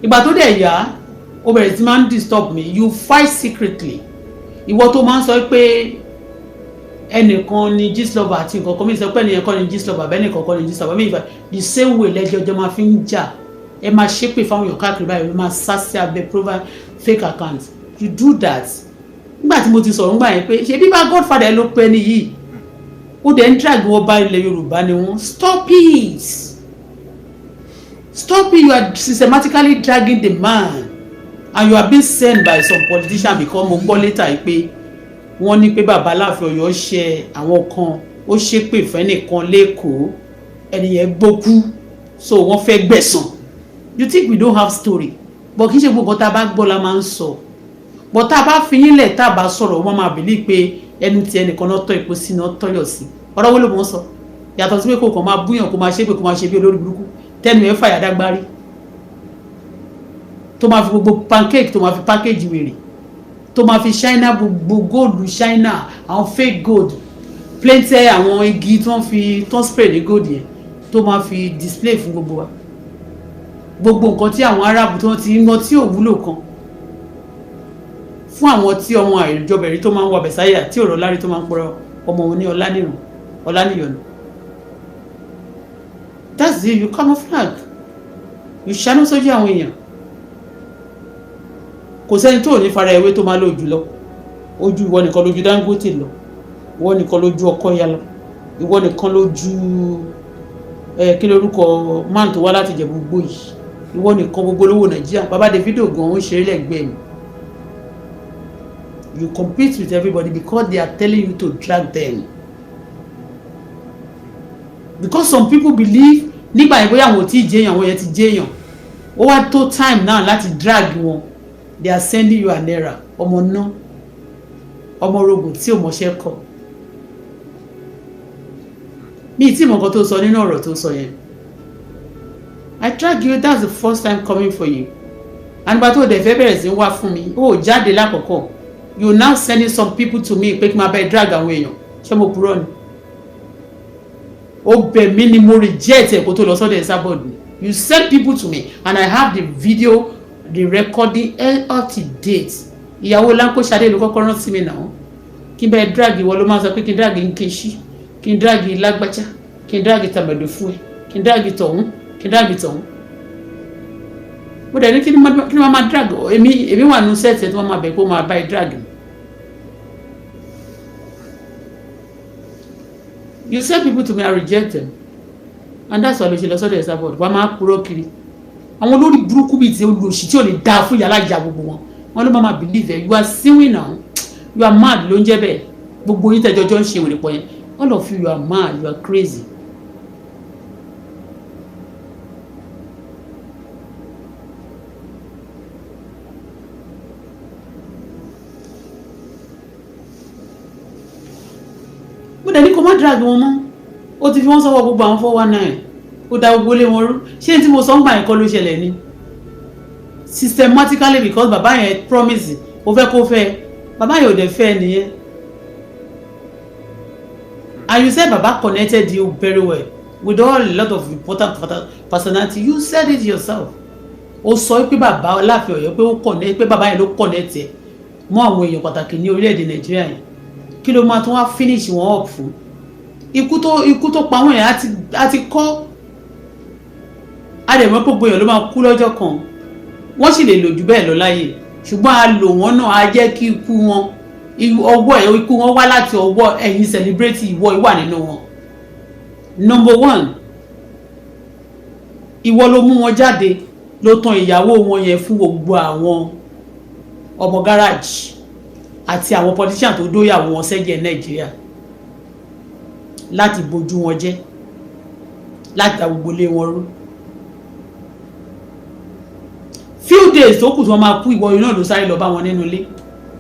Ìgbà tó dẹ̀ yá, ó bẹ̀rẹ̀ sí máa ń disturb me. You fight secretly. Ìwọ tó máa ń sọ pé ẹnìkan ni Gistlover àti nǹkan kan, mi sọ pé ẹnìyẹn kọ́ ni Gistlover, bẹ́ẹ̀ nìkan kọ́ ni Gistlover mi. Ìfà the same way lẹ́jọ́jọ́ máa fi ń jà. Ẹ máa ṣépè fáwọn èèyàn káàkiri báyìí, ẹ máa sá sí abẹ́ profile fake account. You do that. Nígbà tí mo ti sọ̀rọ̀ ńgbà yẹn pé ṣe bí bá godfather ló pẹ́ ní yìí, ó dẹ̀ ń drag wọn bá ilẹ̀ Yorùbá ni wọ́n. Stop it, stop it. You are systematically dragging the man and you are being sent by some politician, because mo gbọ́ later yìí pé wọ́n ní pé bàbá Aláàfin Ọ̀yọ́ ṣe àwọn kan, ó ṣépè fẹ́nìkan lẹ́kọ̀ọ́, ẹnìyẹn gbókú, so wọ́n fẹ́ gbẹ̀san. You think we don't have story? But kì í ṣe gbogbo tá a bá gbọ́ la máa ń sọ. But tá a bá fi yín lẹ̀, tá a bá sọ̀rọ̀, wọ́n máa believe pé ẹnu ti ẹnìkan náà tọ́ ipò sí náà tọ́yọ̀ sí. Ọ̀rọ̀ wo ló mọ̀ ń sọ yàtọ̀ sí pé kò kàn máa búyàn, kó máa ṣépè, kó máa ṣe bí olórí burúkú, tẹnu ẹ̀ fàyàdágbárí, tó máa fi gbogbo pancake, tó máa fi package wèrè, tó máa fi china, gbogbo gold china, àwọn fake gold plenty, àwọn igi tó ń fi tó ń spray ní gold yẹn, tó máa fi display fún gbogbo wa, gbogbo nǹkan tí àwọn Arab tó ti ń gan tí ò wúlò kan fún àwọn tí ọmọ àìjọbẹ̀rí tó máa ń wọ bẹ̀sáyà tí òrò lárí, tó máa ń pọ̀rọ̀ ọmọ òun ní ọlánìràn ọlánìyànú. That's it. You camouflage, you ṣáná sójú àwọn èèyàn. Kò sẹ́ni tó ní fara ewé tó máa lò jù lọ. Ojú ìwọ nìkan lójú Dangote lọ, ìwọ nìkan lójú Ọkọya lọ, ìwọ nìkan lójú ẹ kí lórúkọ man tó wá láti Ìjẹ̀bú Igbó yìí, ìwọ nìkan, gbogbo olówó Nàìjíríà, bàbá Davido gan ń ṣeré lẹ́gbẹ̀ẹ́ mi. You compete with everybody because they are telling you to drag them, because some people believe nígbà yẹn bóyá àwọn ò tí ì jẹyàn, àwọn yẹn ti jẹyàn. Ó wá tó time náà láti drag wọn. They are sending you an error. Ọmọ náà, ọmọ orogun tí ò mọṣẹ́ kọ mi tí mọ̀ nǹkan tó sọ nínú ọ̀rọ̀ tó sọ yẹn. I drag you. That's the first time coming for you. And ìgbà tó dẹ̀ fẹ́ bẹ̀rẹ̀ sí wá fún mi, ó jáde lákọ̀ọ́kọ́. You now sending some people to me pé kí n máa bẹ drag àwọn èèyàn. Ṣé mo purọ́ ni? Ó bẹ̀ mí ni mo reject ẹ̀ kó tó lọ sọ́dọ̀ Esabod. You send people to me and I have the video, the recording up to date. Ìyàwó Láńkó Ṣadé ló kọ́kọ́ rántí mi náà kí n bẹ drag. Ìwọ ló máa sọ pé kí n drag Nkechi, kí n drag lágbájá, kí n drag tàmẹ̀dò fún ẹ, kí n drag tọ̀hún, kí n drag tọ̀hún. Mo dẹ̀ ní kí ni wọ́n máa drag èmi? Èmi wà nù set tí wọ́n máa bẹ̀ kó máa bá ẹ drag mi. You send people to me, I reject them, and that's why ló ṣe lọ sọ́dọ̀ Esabod. Wọ́n máa purọ́ kiri. Àwọn olórí burúkú bíi ti olùsí tí ò lè dáa fún yàrá ìjà, gbogbo wọn, wọn ló máa believe ẹ. You are sinning now. You are mad ló ń jẹ́ bẹ́ẹ̀. Gbogbo yín tẹ́jọ́jọ́ ń ṣe wèrè pọ̀ yẹn, all of you, you are mad, you are crazy. Mo dẹ̀ ní kó má drag wọn mọ́. Ó ti fi wọ́n sọ́wọ́ gbogbo àwọn 419, ó da gbogbo lé wọn rú. Ṣé tí mo sọ ń gbà yẹn kọ́ ló ṣẹlẹ̀ ni? Systematically, because bàbá yẹn promise, ó fẹ́ kó fẹ́, bàbá yẹn ò dẹ̀ fẹ́ nìyẹn. And you said baba connected you very well with all a lot of important personality. You said it yourself. Ó sọ pé bàbá Aláàfin Ọ̀yọ́, pé ó connect, pé bàbá yẹn ló connect ẹ mọ́ àwọn èèyàn pàtàkì ní orílẹ̀-èdè Nàìjíríà yẹn. Kí ló máa tún wá finish wọn up fún? Ikú tó pa wọ́n yẹn á ti kọ́. A dẹ̀ mọ̀ gbogbo èèyàn ló máa kú lọ́jọ́ kan. Wọ́n sì lè lò jù bẹ́ẹ̀ lọ láyè, ṣùgbọ́n a lò wọ́n náà, á jẹ́ kí ikú wọn. Ọwọ́ ẹ̀, ikú wọn wá láti ọwọ́ ẹ̀yin celebrate. Ìwọ ìwà nínú wọn. Number one, ìwọ ló mú wọn jáde, ló tan ìyàwó wọn yẹn fún gbogbo àwọn ọmọ garage àti àwọn politician tó dóyàwó wọn sẹ́jẹ̀ Nàìjíríà láti bójú wọn jẹ́, láti da gbogbo ilé wọn rú. Few days tó kù tí wọ́n máa kú, ìwọ yìí náà ló sáré lọ bá wọn nínú ilé,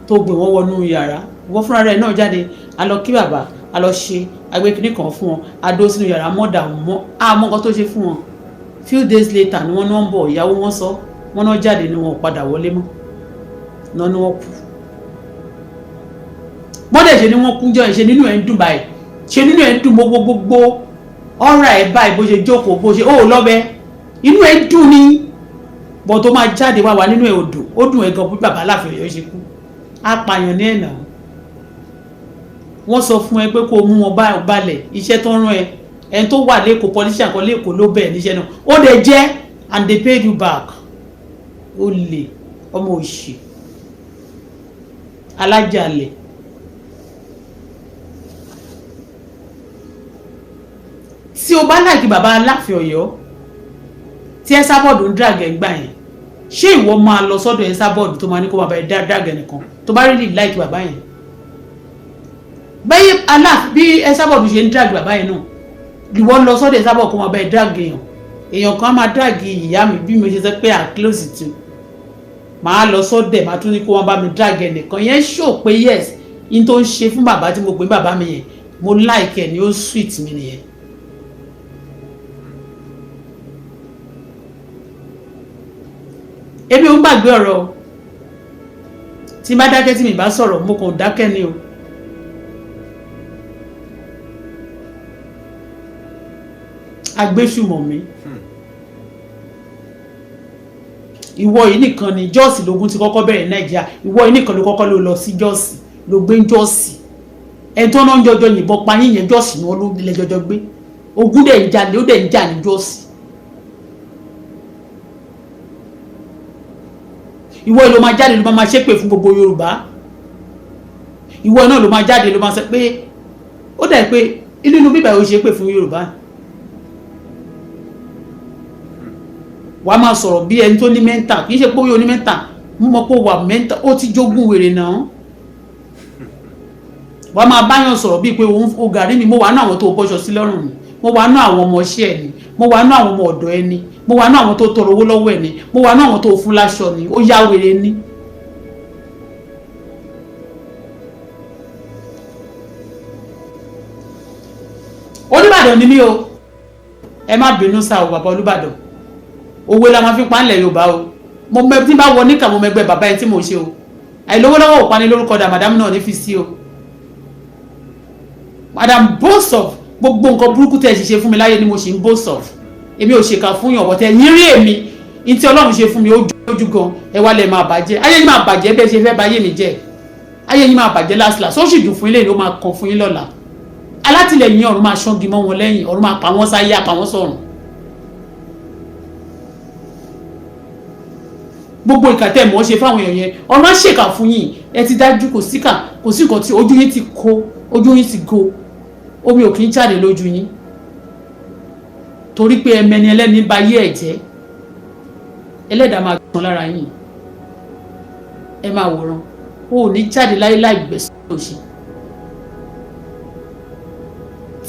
tó gbé wọn wọnú yàrá. Ìwọ fúnra rẹ̀ náà jáde, a lọ kí bàbá, a lọ ṣe agbẹ́kìnní kan fún wọn, a dó sínú yàrá mọ́dà mọ́ àmọ́ nǹkan tó ṣe fún wọn. Few days later ni wọ́n ní wọ́n ń bọ̀. Ìyàwó wọn sọ wọ́n náà jáde ni wọn ò padà wọlé mọ́ náà ni wọ́n kú. Bọ́dẹ̀ ṣe ni wọ́n kú jọ ṣe, nínú ẹ̀ ń dùn báyìí, ṣe nínú ẹ̀ ń dùn gbogbo gbogbo ọ̀rà ẹ̀ báyìí, bó ṣe jókòó, bó ṣe ó lọ́bẹ̀, inú ẹ̀ ń dùn ni. Bọ̀ tó máa jáde wá wà nínú ẹ̀ ò dùn, ó dùn ẹ̀ gan bí bàbá Aláàfin Ọ̀yọ́ ṣe kú. Apààyàn ní ẹ̀nà. Wọ́n sọ fún ẹ pé kó o mú wọn balẹ̀. Iṣẹ́ tó ń rán ẹ, ẹni tó wà lẹ́kọ̀ọ́, politician kan lẹ́kọ̀ọ́ ló bẹ̀ níṣẹ́ náà, ó lè jẹ́, and they paid you back. Ó lè ọmọ òṣì alájàlẹ̀. Tí o bá like bàbá Aláàfin Ọ̀yọ́ tí Esabod ń drag ẹ̀ ń gbà yẹn, ṣé ìwọ máa lọ sọ́dọ̀ Esabod tó máa ní kó bàbá ẹ̀ drag ẹ̀ nìkan, tó bá really like bàbá yẹn? Bẹ́ẹ̀ Aláàfin, bí Esabod ṣe ń drag bàbá yẹn náà, ìwọ lọ sọ́dọ̀ Esabod kó máa bá ẹ̀ drag èèyàn. Èèyàn kan á máa drag ìyá mi, bí mo ṣe sọ pé à close to, màá lọ sọ́dẹ̀, màá tún ní kó wọ́n bá mi drag ẹ̀ nìkan yẹn. Ṣò pé yes, in tó ń ṣe fún bàbá tí mo pè bàbá mi yẹn, mo like ẹ̀ ni, ó sweet mi nìyẹn. Èmi ò ń gbàgbé ọ̀rọ̀. Tí n bá dákẹ́, tí mi bá sọ̀rọ̀, mo kàn dákẹ́ ni o. Agbésùmọ̀mí, ìwọ yìí nìkan ni Jos lógún ti kọ́kọ́ bẹ̀rẹ̀ ní Nàìjíríà. Ìwọ yìí nìkan ló kọ́kọ́ ló lọ sí Jos, ló gbé ń Jos. Ẹni tó náà ń jọjọ yìnbọn pa yín yẹn, Jos ni wọ́n ló lẹ jọjọ gbé. Ogun dẹ̀ ń jalè, ó dẹ̀ ń jà ní Jos. Ìwọ yìí ló máa jáde, ló máa ṣépè fún gbogbo Yorùbá. Ìwọ náà ló máa jáde, ló máa sọ pé ó dẹ̀ pé inú bíbá yóò ṣépè fún Yorùbá. Wàá máa sọ̀rọ̀ bí ẹni tó ní mental. Kì í ṣe pé ó ní mental, mo mọ̀ pé ó wà mental, ó ti jogún wèrè náà. Wàá máa báyọ̀ sọ̀rọ̀ bíi pé òun ó gàrí mi. Mo wà nú àwọn tó bọ́ṣọ sí lọ́rùn mi, mo wà nú àwọn ọmọ iṣẹ́ ẹ̀ ni, mo wà nú àwọn ọmọ ọ̀dọ̀ ẹni, mo wà nú àwọn tó tọrọ owó lọ́wọ́ ẹ̀ ni, mo wà nú àwọn tó fún láṣọ ni. Ó yá wèrè ni. Olúbàdàn ni mí o, ẹ má bínú sá o. Bàbá Olúbàdàn, òwe la máa fi pa ńlẹ̀ Yorùbá o. Mo mẹ tí n bá wọ níkà, mo mẹgbẹ́ bàbá ẹ tí mo ṣe o. Àìlówó lọ́wọ́ ò pani lórúkọ dà. Madam náà ní fi sí o. Madam boast of gbogbo nǹkan burúkú tẹ́ ẹ ṣe fún mi láyé ni mo ṣì ń boast of. Èmi ò ṣèkà fún yàn wọ́tẹ́ yín rí. Èmi ní tí Ọlọ́run ṣe fún mi, ó jójú gan. Ẹ wá lẹ̀ máa bàjẹ́, ayé yín máa bàjẹ́. Bẹ́ẹ̀ ṣe fẹ́ bá ayé mi jẹ́, ayé yín máa bàjẹ́. Last last, ó sì dùn fún ilé ìlú, ó máa kàn fún yín lọ́la. Alátìlẹyìn, ọ̀run máa ṣọ́gi mọ́ wọn lẹ́yìn, ọ̀run máa pa wọ́n sáyé, àpá wọ́n sọ̀run. Gbogbo ìkà tẹ́ mọ̀ ṣe fáwọn èèyàn yẹn, ọ̀run á ṣèkà fún yín. Ẹ ti dájú, kò síkà, kò sí nǹkan tí ojú yín ti kó, ojú yín ti go, omi ò kì í jáde lójú yín, torí pé ẹmẹni ẹlẹ́ni bá yé ẹ̀ jẹ́. Ẹlẹ́dàá máa gbọ́n lára yín. Ẹ máa wòran, o ò ní jáde láyé láì gbẹ̀sán òṣì.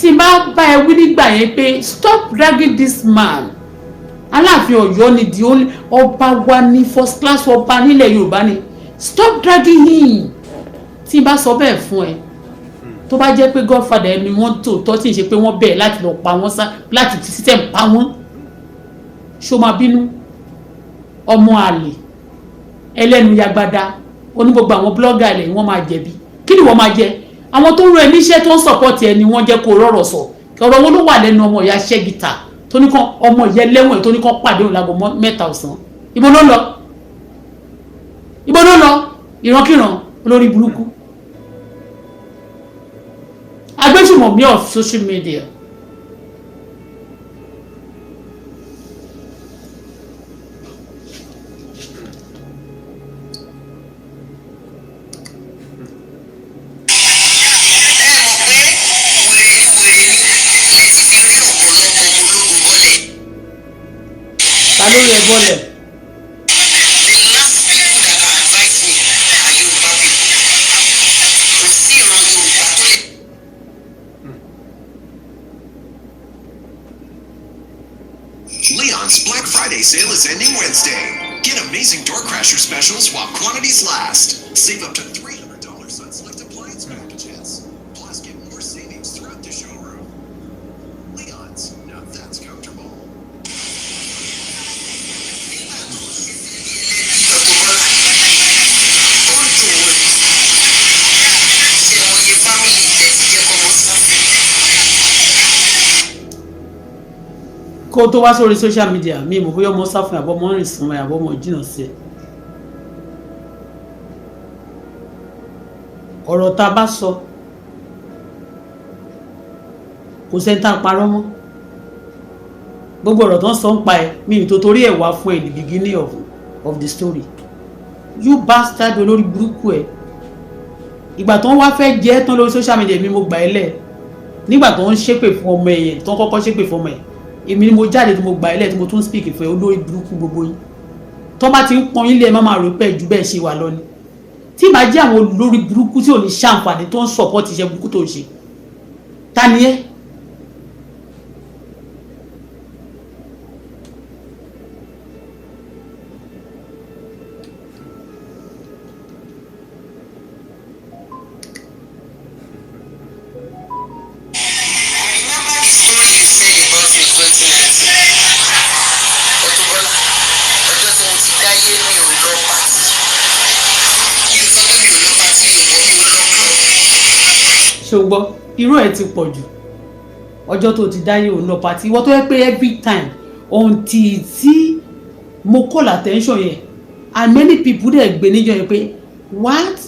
Tí n bá bá ẹ wí nígbà yẹn pé stop dragging this man, Aláàfin Ọ̀yọ́ ni the only ọba wa ní first class ọba nílẹ̀ Yorùbá ni, stop dragging him. Tí n bá sọ bẹ́ẹ̀ fún ẹ, tó bá jẹ́ pé godfather ẹni wọ́n tó tọ́, tí ń ṣe pé wọ́n bẹ̀ẹ̀ láti lọ pa wọ́n sá, láti fi system pa wọ́n, ṣó máa bínú? Ọmọ àlè, ẹlẹ́nu yagbada, oní gbogbo àwọn blogger ilẹ̀ wọ́n máa jẹ̀bi. Kí ni wọ́n máa jẹ? Àwọn tó ń rọ ẹ níṣẹ́, tó ń support ẹ ni wọ́n jẹ́ kó rọ̀rọ̀ sọ. Ọ̀rọ̀ wo ló wà lẹ́nu ọmọ ìyá ṣẹ́gìtà tó ní kàn, ọmọ ìyá ẹlẹ́wọ̀n tó ní kàn pàdé òun láago 3 ọ̀sán? Ibo ló lọ? Ibo ló lọ? Ìrankíran, olórí burúkú, agbésùmọ̀mí of social media. Ta lórí ẹ bọ́lẹ̀. The last people that can advise me are Yoruba people. Kò sí ìran Yorùbá tó lè. Leon's Black Friday sale is ending Wednesday. Get amazing door crasher specials while quantities last. Save up to $300 on select appliance packages. Plus, get more savings throughout the showroom. Leon's, now that's comfortable. Nígbà tó ń ṣe sí ẹlẹ́bi Auto Bola, ó ń dùn wọ́n. Ṣé mo yẹ family tẹ́ ti jẹ́ kọ́mọ sá fún? Kó tó wá sórí social media, mi mọ̀ bóyá ọmọ sá fún ẹ, àbọ̀ ọmọ rìn sún ẹ, àbọ̀ ọmọ jìnnà sí ẹ. Ọ̀rọ̀ tá a bá sọ, kò sẹ́ni tá a parọ́ mọ́. Gbogbo ọ̀rọ̀ tó ń sọ ń pa ẹ, mi ì tó torí ẹ̀ wá fún ẹ the beginning of the story. You bastard, olórí burúkú ẹ. Ìgbà tó ń wá fẹ́ jẹ́ tán lórí social media mi, mo gbà ẹ́ lẹ̀. Nígbà tó ń ṣépè fún ọmọ ẹ yẹn, tó ń kọ́kọ́ ṣépè fún ọmọ ẹ, èmi ni mo jáde tí mo gbà ẹ́ lẹ̀, tí mo tún speak fún ẹ. Olórí burúkú gbogbo yín, tó bá ti ń pọn yín lé, ẹ má máa rò pé ju bẹ́ẹ̀ ṣe wà lọ ni. Tí ìbá jẹ́ àwọn olórí burúkú tí ò ní ṣàǹfààní tó ń support iṣẹ́ burúkú tó ń ṣe, ta ni ẹ́? I remember the story you said about me in 2019. Auto Bola, ọjọ́ tí mo ti dáyé, mi ò lọ party. Mi ò sọ pé mi ò lọ party o, but mi ò lọ club. Ṣé o gbọ́? Irú ẹ̀ ti pọ̀ jù. Ọjọ́ tó ti dáyé, òun lọ party. Ìwọ tó yẹ pé every time until tí mo call attention yẹn, and many people dẹ̀ gbé níjọ́ yẹn pé what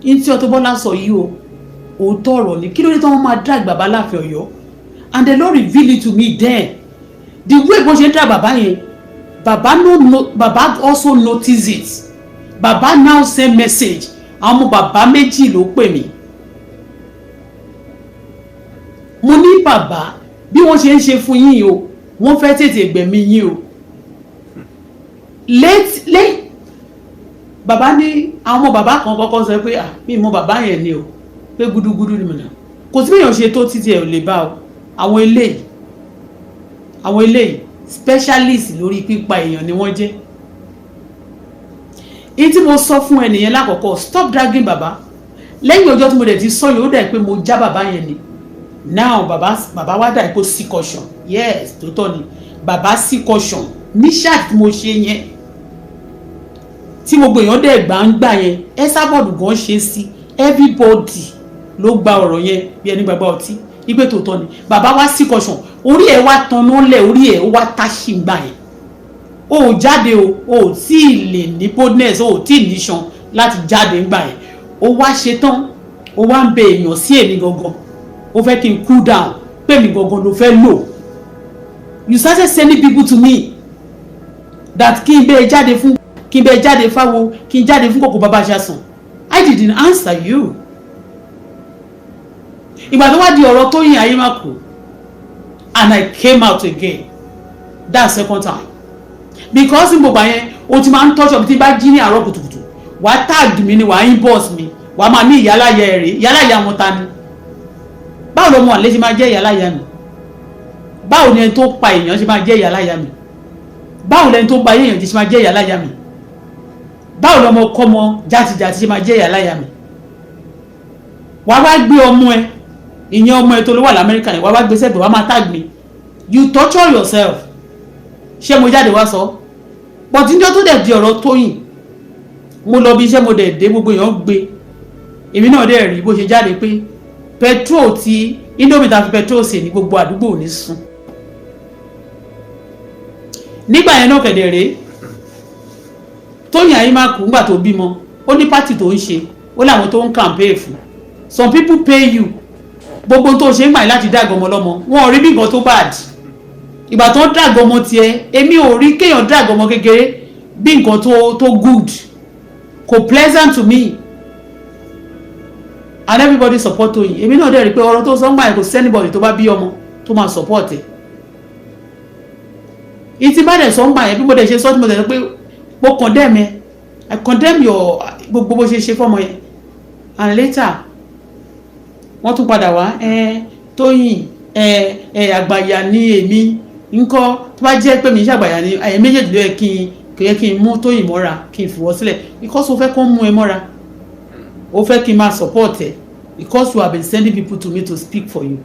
n tí Auto Bola sọ yìí o, òótọ́ ọ̀rọ̀ ni. Kí ló dé tí wọ́n máa drag bàbá Láàfin Ọ̀yọ́? And the Lord reveal it to me then, the way bó ṣe ń drag bàbá yẹn. Bàbá no, bàbá also notice it. Bàbá now send message. Àwọn ọmọ bàbá méjì ló pè mí. Mo ní, bàbá, bí wọ́n ṣe ń ṣe fún yín o, wọ́n fẹ́ tètè gbẹ̀mí yín o. Late late, bàbá ní àwọn ọmọ bàbá kan kọ́kọ́ sọ pé, ah, mi mọ bàbá yẹn ni o, pé gúdúgúdú ni mo nà. Kò sí bẹ́yàn ṣe tó títí ẹ̀ ò lè bá o. Àwọn eléyìí specialist lórí pípa èèyàn ni wọ́n jẹ́. Èyí tí mo sọ fún ẹnìyẹn lákọ̀ọ́kọ́, stop dragging bàbá. Lẹ́yìn ọjọ́ tí mo dẹ̀ ti sọ yìí, ó dẹ̀ pé mo já bàbá yẹn ni. Now bàbá wá dà kó sí caution. Yes, tòótọ́ ni, bàbá sí caution ní ṣáà tí mo ṣe yẹn, tí gbogbo èèyàn dẹ̀ gbà ń gbà yẹn. Esabod gan ṣe sí, everybody ló gba ọ̀rọ̀ yẹn bí ẹni gbàgbọ́ ọtí ipe tòótọ́ ni. Bàbá wá sí caution, orí ẹ̀ wá tanná lẹ̀, orí ẹ̀ ó wá táṣì gbà yẹn. O ò jáde o, ò tí ì lè ní boldness, o ò tí ì níṣan láti jáde ńgbà yẹn. O wá ṣe tán, o wá ń bẹ èèyàn sí èmi gangan, o fẹ́ kí n cool down, pé mi gangan ló fẹ́ lò. You started sending people to me that kí n bẹ jáde fún, kí n bẹ jáde fáwo, kí n jáde fún kòkó bàbá aṣáṣàn. I didn't answer you. Ìgbà tó wá di ọ̀rọ̀ Tóyìn Ayémákù, and I came out again that second time, because gbogbo yẹn o ti máa ń tọ́jú ọ̀bí. Tí bá jí ní àárọ̀ kùtùkùtù, wàá tag mi ni, wàá inbox mi, wàá máa ní ìyáláyà ẹ̀rẹ̀. Ìyáláyà wọn ta ni? Báwo lọmọ àlè ṣe máa jẹ́ ìyáláyà mi? Báwo ni ẹni tó pa èèyàn ṣe máa jẹ́ ìyáláyà mi? Báwo lẹni tó ba èèyàn ṣe máa jẹ́ ìyáláyà mi? Báwo lọmọ kọ́mọ játijàti ṣe máa jẹ́ ìyáláyà mi? Wàá wá gbé ọmọ ẹ, ìyẹn ọmọ ẹ tó ló wà lamẹ́ríkà yẹn, wàá wá gbé sẹ́gbẹ̀ẹ́, wàá máa tag mi. You torture yourself. Ṣé mo jáde wá sọ? But níjọ́ tó dẹ̀ di ọ̀rọ̀ Tóyìn, mo lọ bí iṣẹ́, mo dẹ̀ dé, gbogbo èèyàn gbé, èmi náà dẹ̀ rí bó ṣe jáde pé petrol tí indomie ta fi petrol sè ní gbogbo àdúgbò ò ní sùn nígbà yẹn náà. Kẹ̀dẹ̀ rèé, Tóyìn Ayémákù, ńgbà tó bímọ, ó ní party tó ń ṣe, ó láwọn tó ń campaign fún. Some people pay you. Gbogbo tó ṣe ń gbà láti dàgbọ́ ọmọ lọ́mọ, wọn ò rí bí nǹkan tó bad. Ìgbà tó ń dàgbọ́ ọmọ tiẹ̀, èmi ò rí kéèyàn dàgbọ́ ọmọ kékeré bí nǹkan tó good, kò pleasant to me. And everybody support Tóyìn. Èmi náà dẹ̀ rí pé ọ̀rọ̀ tó sọ ń gbà yẹn, kò sí anybody tó bá bí ọmọ tó máa support ẹ̀. Ìtì bá dẹ̀ sọ ń gbà yẹn, bí mo dẹ̀ ṣe sọ tí mo dẹ̀ sọ pé mo condemn ẹ, I condemn your gbogbo bó ṣe ṣe fọ́mọ yẹn. And later wọ́n tún padà wá, ẹ Tóyìn, ẹ ẹ àgbàyà ni èmi ńkọ́? Tó bá jẹ́ pé mi ṣàgbàyà ni, ẹ̀yin méjèèjì ló yẹ kí n kò yẹ kí n mú Tóyìn mọ́ra, kí n fìwọ́ sílẹ̀, because o fẹ́ kó mú ẹ mọ́ra, o fẹ́ kí n máa support ẹ, because you have been sending people to me to speak for you.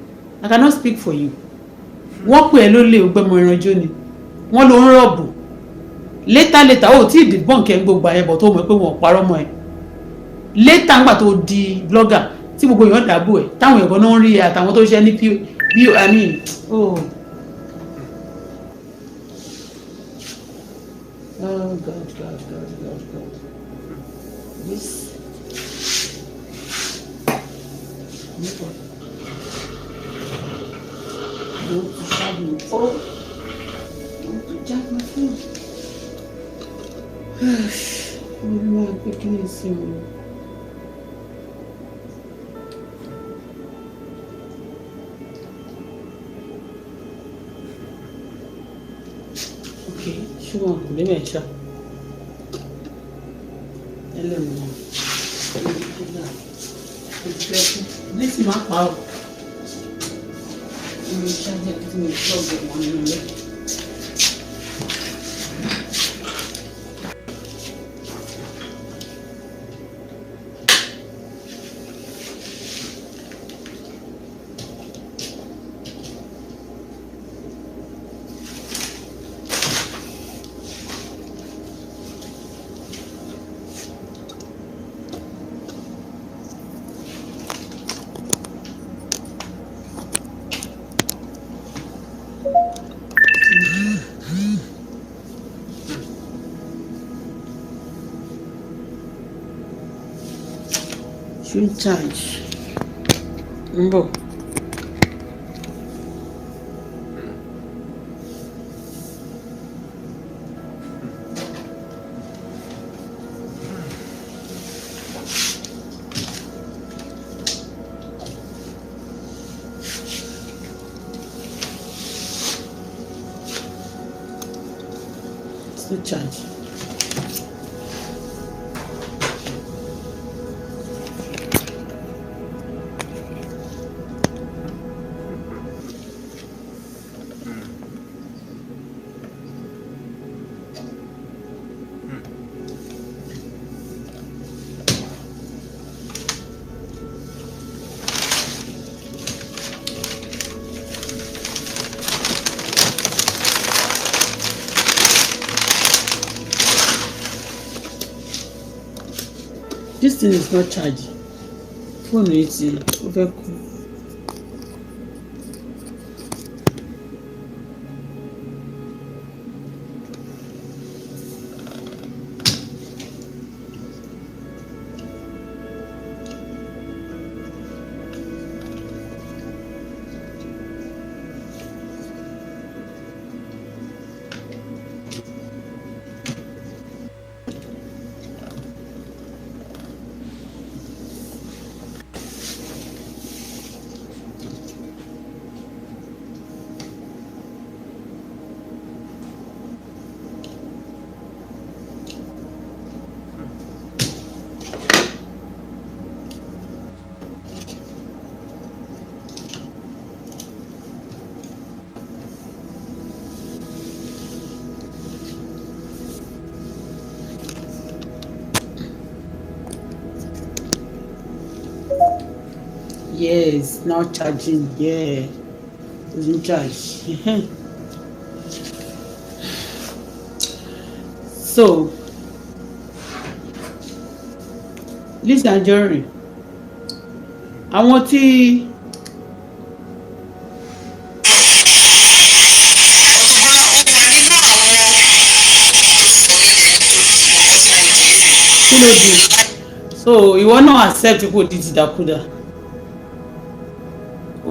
I cannot speak for you. Wọ́n pè ẹ́ lólè, ògbẹ́mọ ìrànjọ́ ni wọ́n ló ń rob. Later later, ó tí ì debunk ẹ̀ ń gbogbo àyẹ̀bọ̀ tó mọ̀ pé wọ́n parọ́ mọ́ ẹ. Later, ńgbà tó di blogger tí gbogbo èèyàn dàbò ẹ̀, táwọn èèyàn kan náà ń rí ẹ, àtàwọn tó ṣe ní p b, I mean, oh. Oh God, God, God, God, God. This. Don't charge me. Oh, don't charge my phone. Mo máa gbé kí ni sí mi. Okay, ṣùgbọ́n kò ní mẹ́ta. Ẹlẹ́nu. Létí máa pa ọ́. Mo ṣáájú tí mo plug ẹ̀ mọ́ nínú ilé. Ṣó ń charge? Ń bọ̀. Still charge. This thing is not charging. Fóònù yìí ti ó fẹ́ kú. Yes, now charging. Yeah, it's in charge. So Lizzy Anjorin, àwọn tí Auto Bola, ó wà nínú àwọn tó sọ mí dẹni tó di nǹkan tí mo dì í. Kí ló dé? So ìwọ náà accept pé o di dìdàkudà?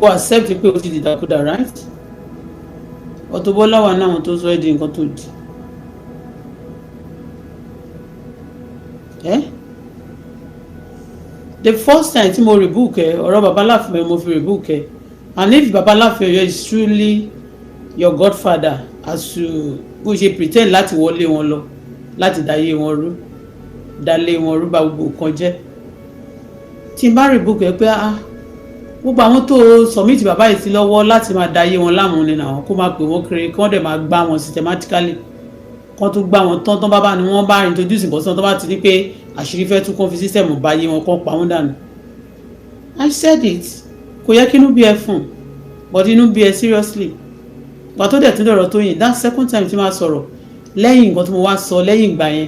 O accept pé o ti dìdàkudà, right? Auto Bola wà náà, àwọn tó sọ ẹ́ di nǹkan tó di ẹ́. The first time tí mo rebuke ẹ, ọ̀rọ̀ Baba Aláàfin Ọ̀yọ́ mo fi rebuke ẹ. And if Baba Aláàfin Ọ̀yọ́ is truly your godfather, as you Bó ṣe pretend láti wọlé wọn lọ, láti dayé wọn rú, dalé wọn rú, bá gbogbo nǹkan jẹ́. Tí n bá rí book ẹ pé, ah, gbogbo àwọn tó submit bàbá yìí sí lọ́wọ́ láti máa dayé wọn láàmú ni àwọn kó máa pè wọ́n kiri, kí wọ́n dẹ̀ máa gbá wọn systematically, kán tó gbá wọn tán tán, bá bá ni wọ́n bá introduce nǹkan sí wọn, tó bá ti ní pé àṣírí fẹ́ tún, kán fi system báyé wọn, kán pa wọ́n dànù. I said it. Kò yẹ kí inú bí ẹ fún, but inú bí ẹ seriously. Gbà tó dẹ̀ tún dọ̀rọ̀ tó yìn, that second time tí máa sọ̀rọ̀ lẹ́yìn nǹkan tí mo wá sọ lẹ́yìn ìgbà yẹn,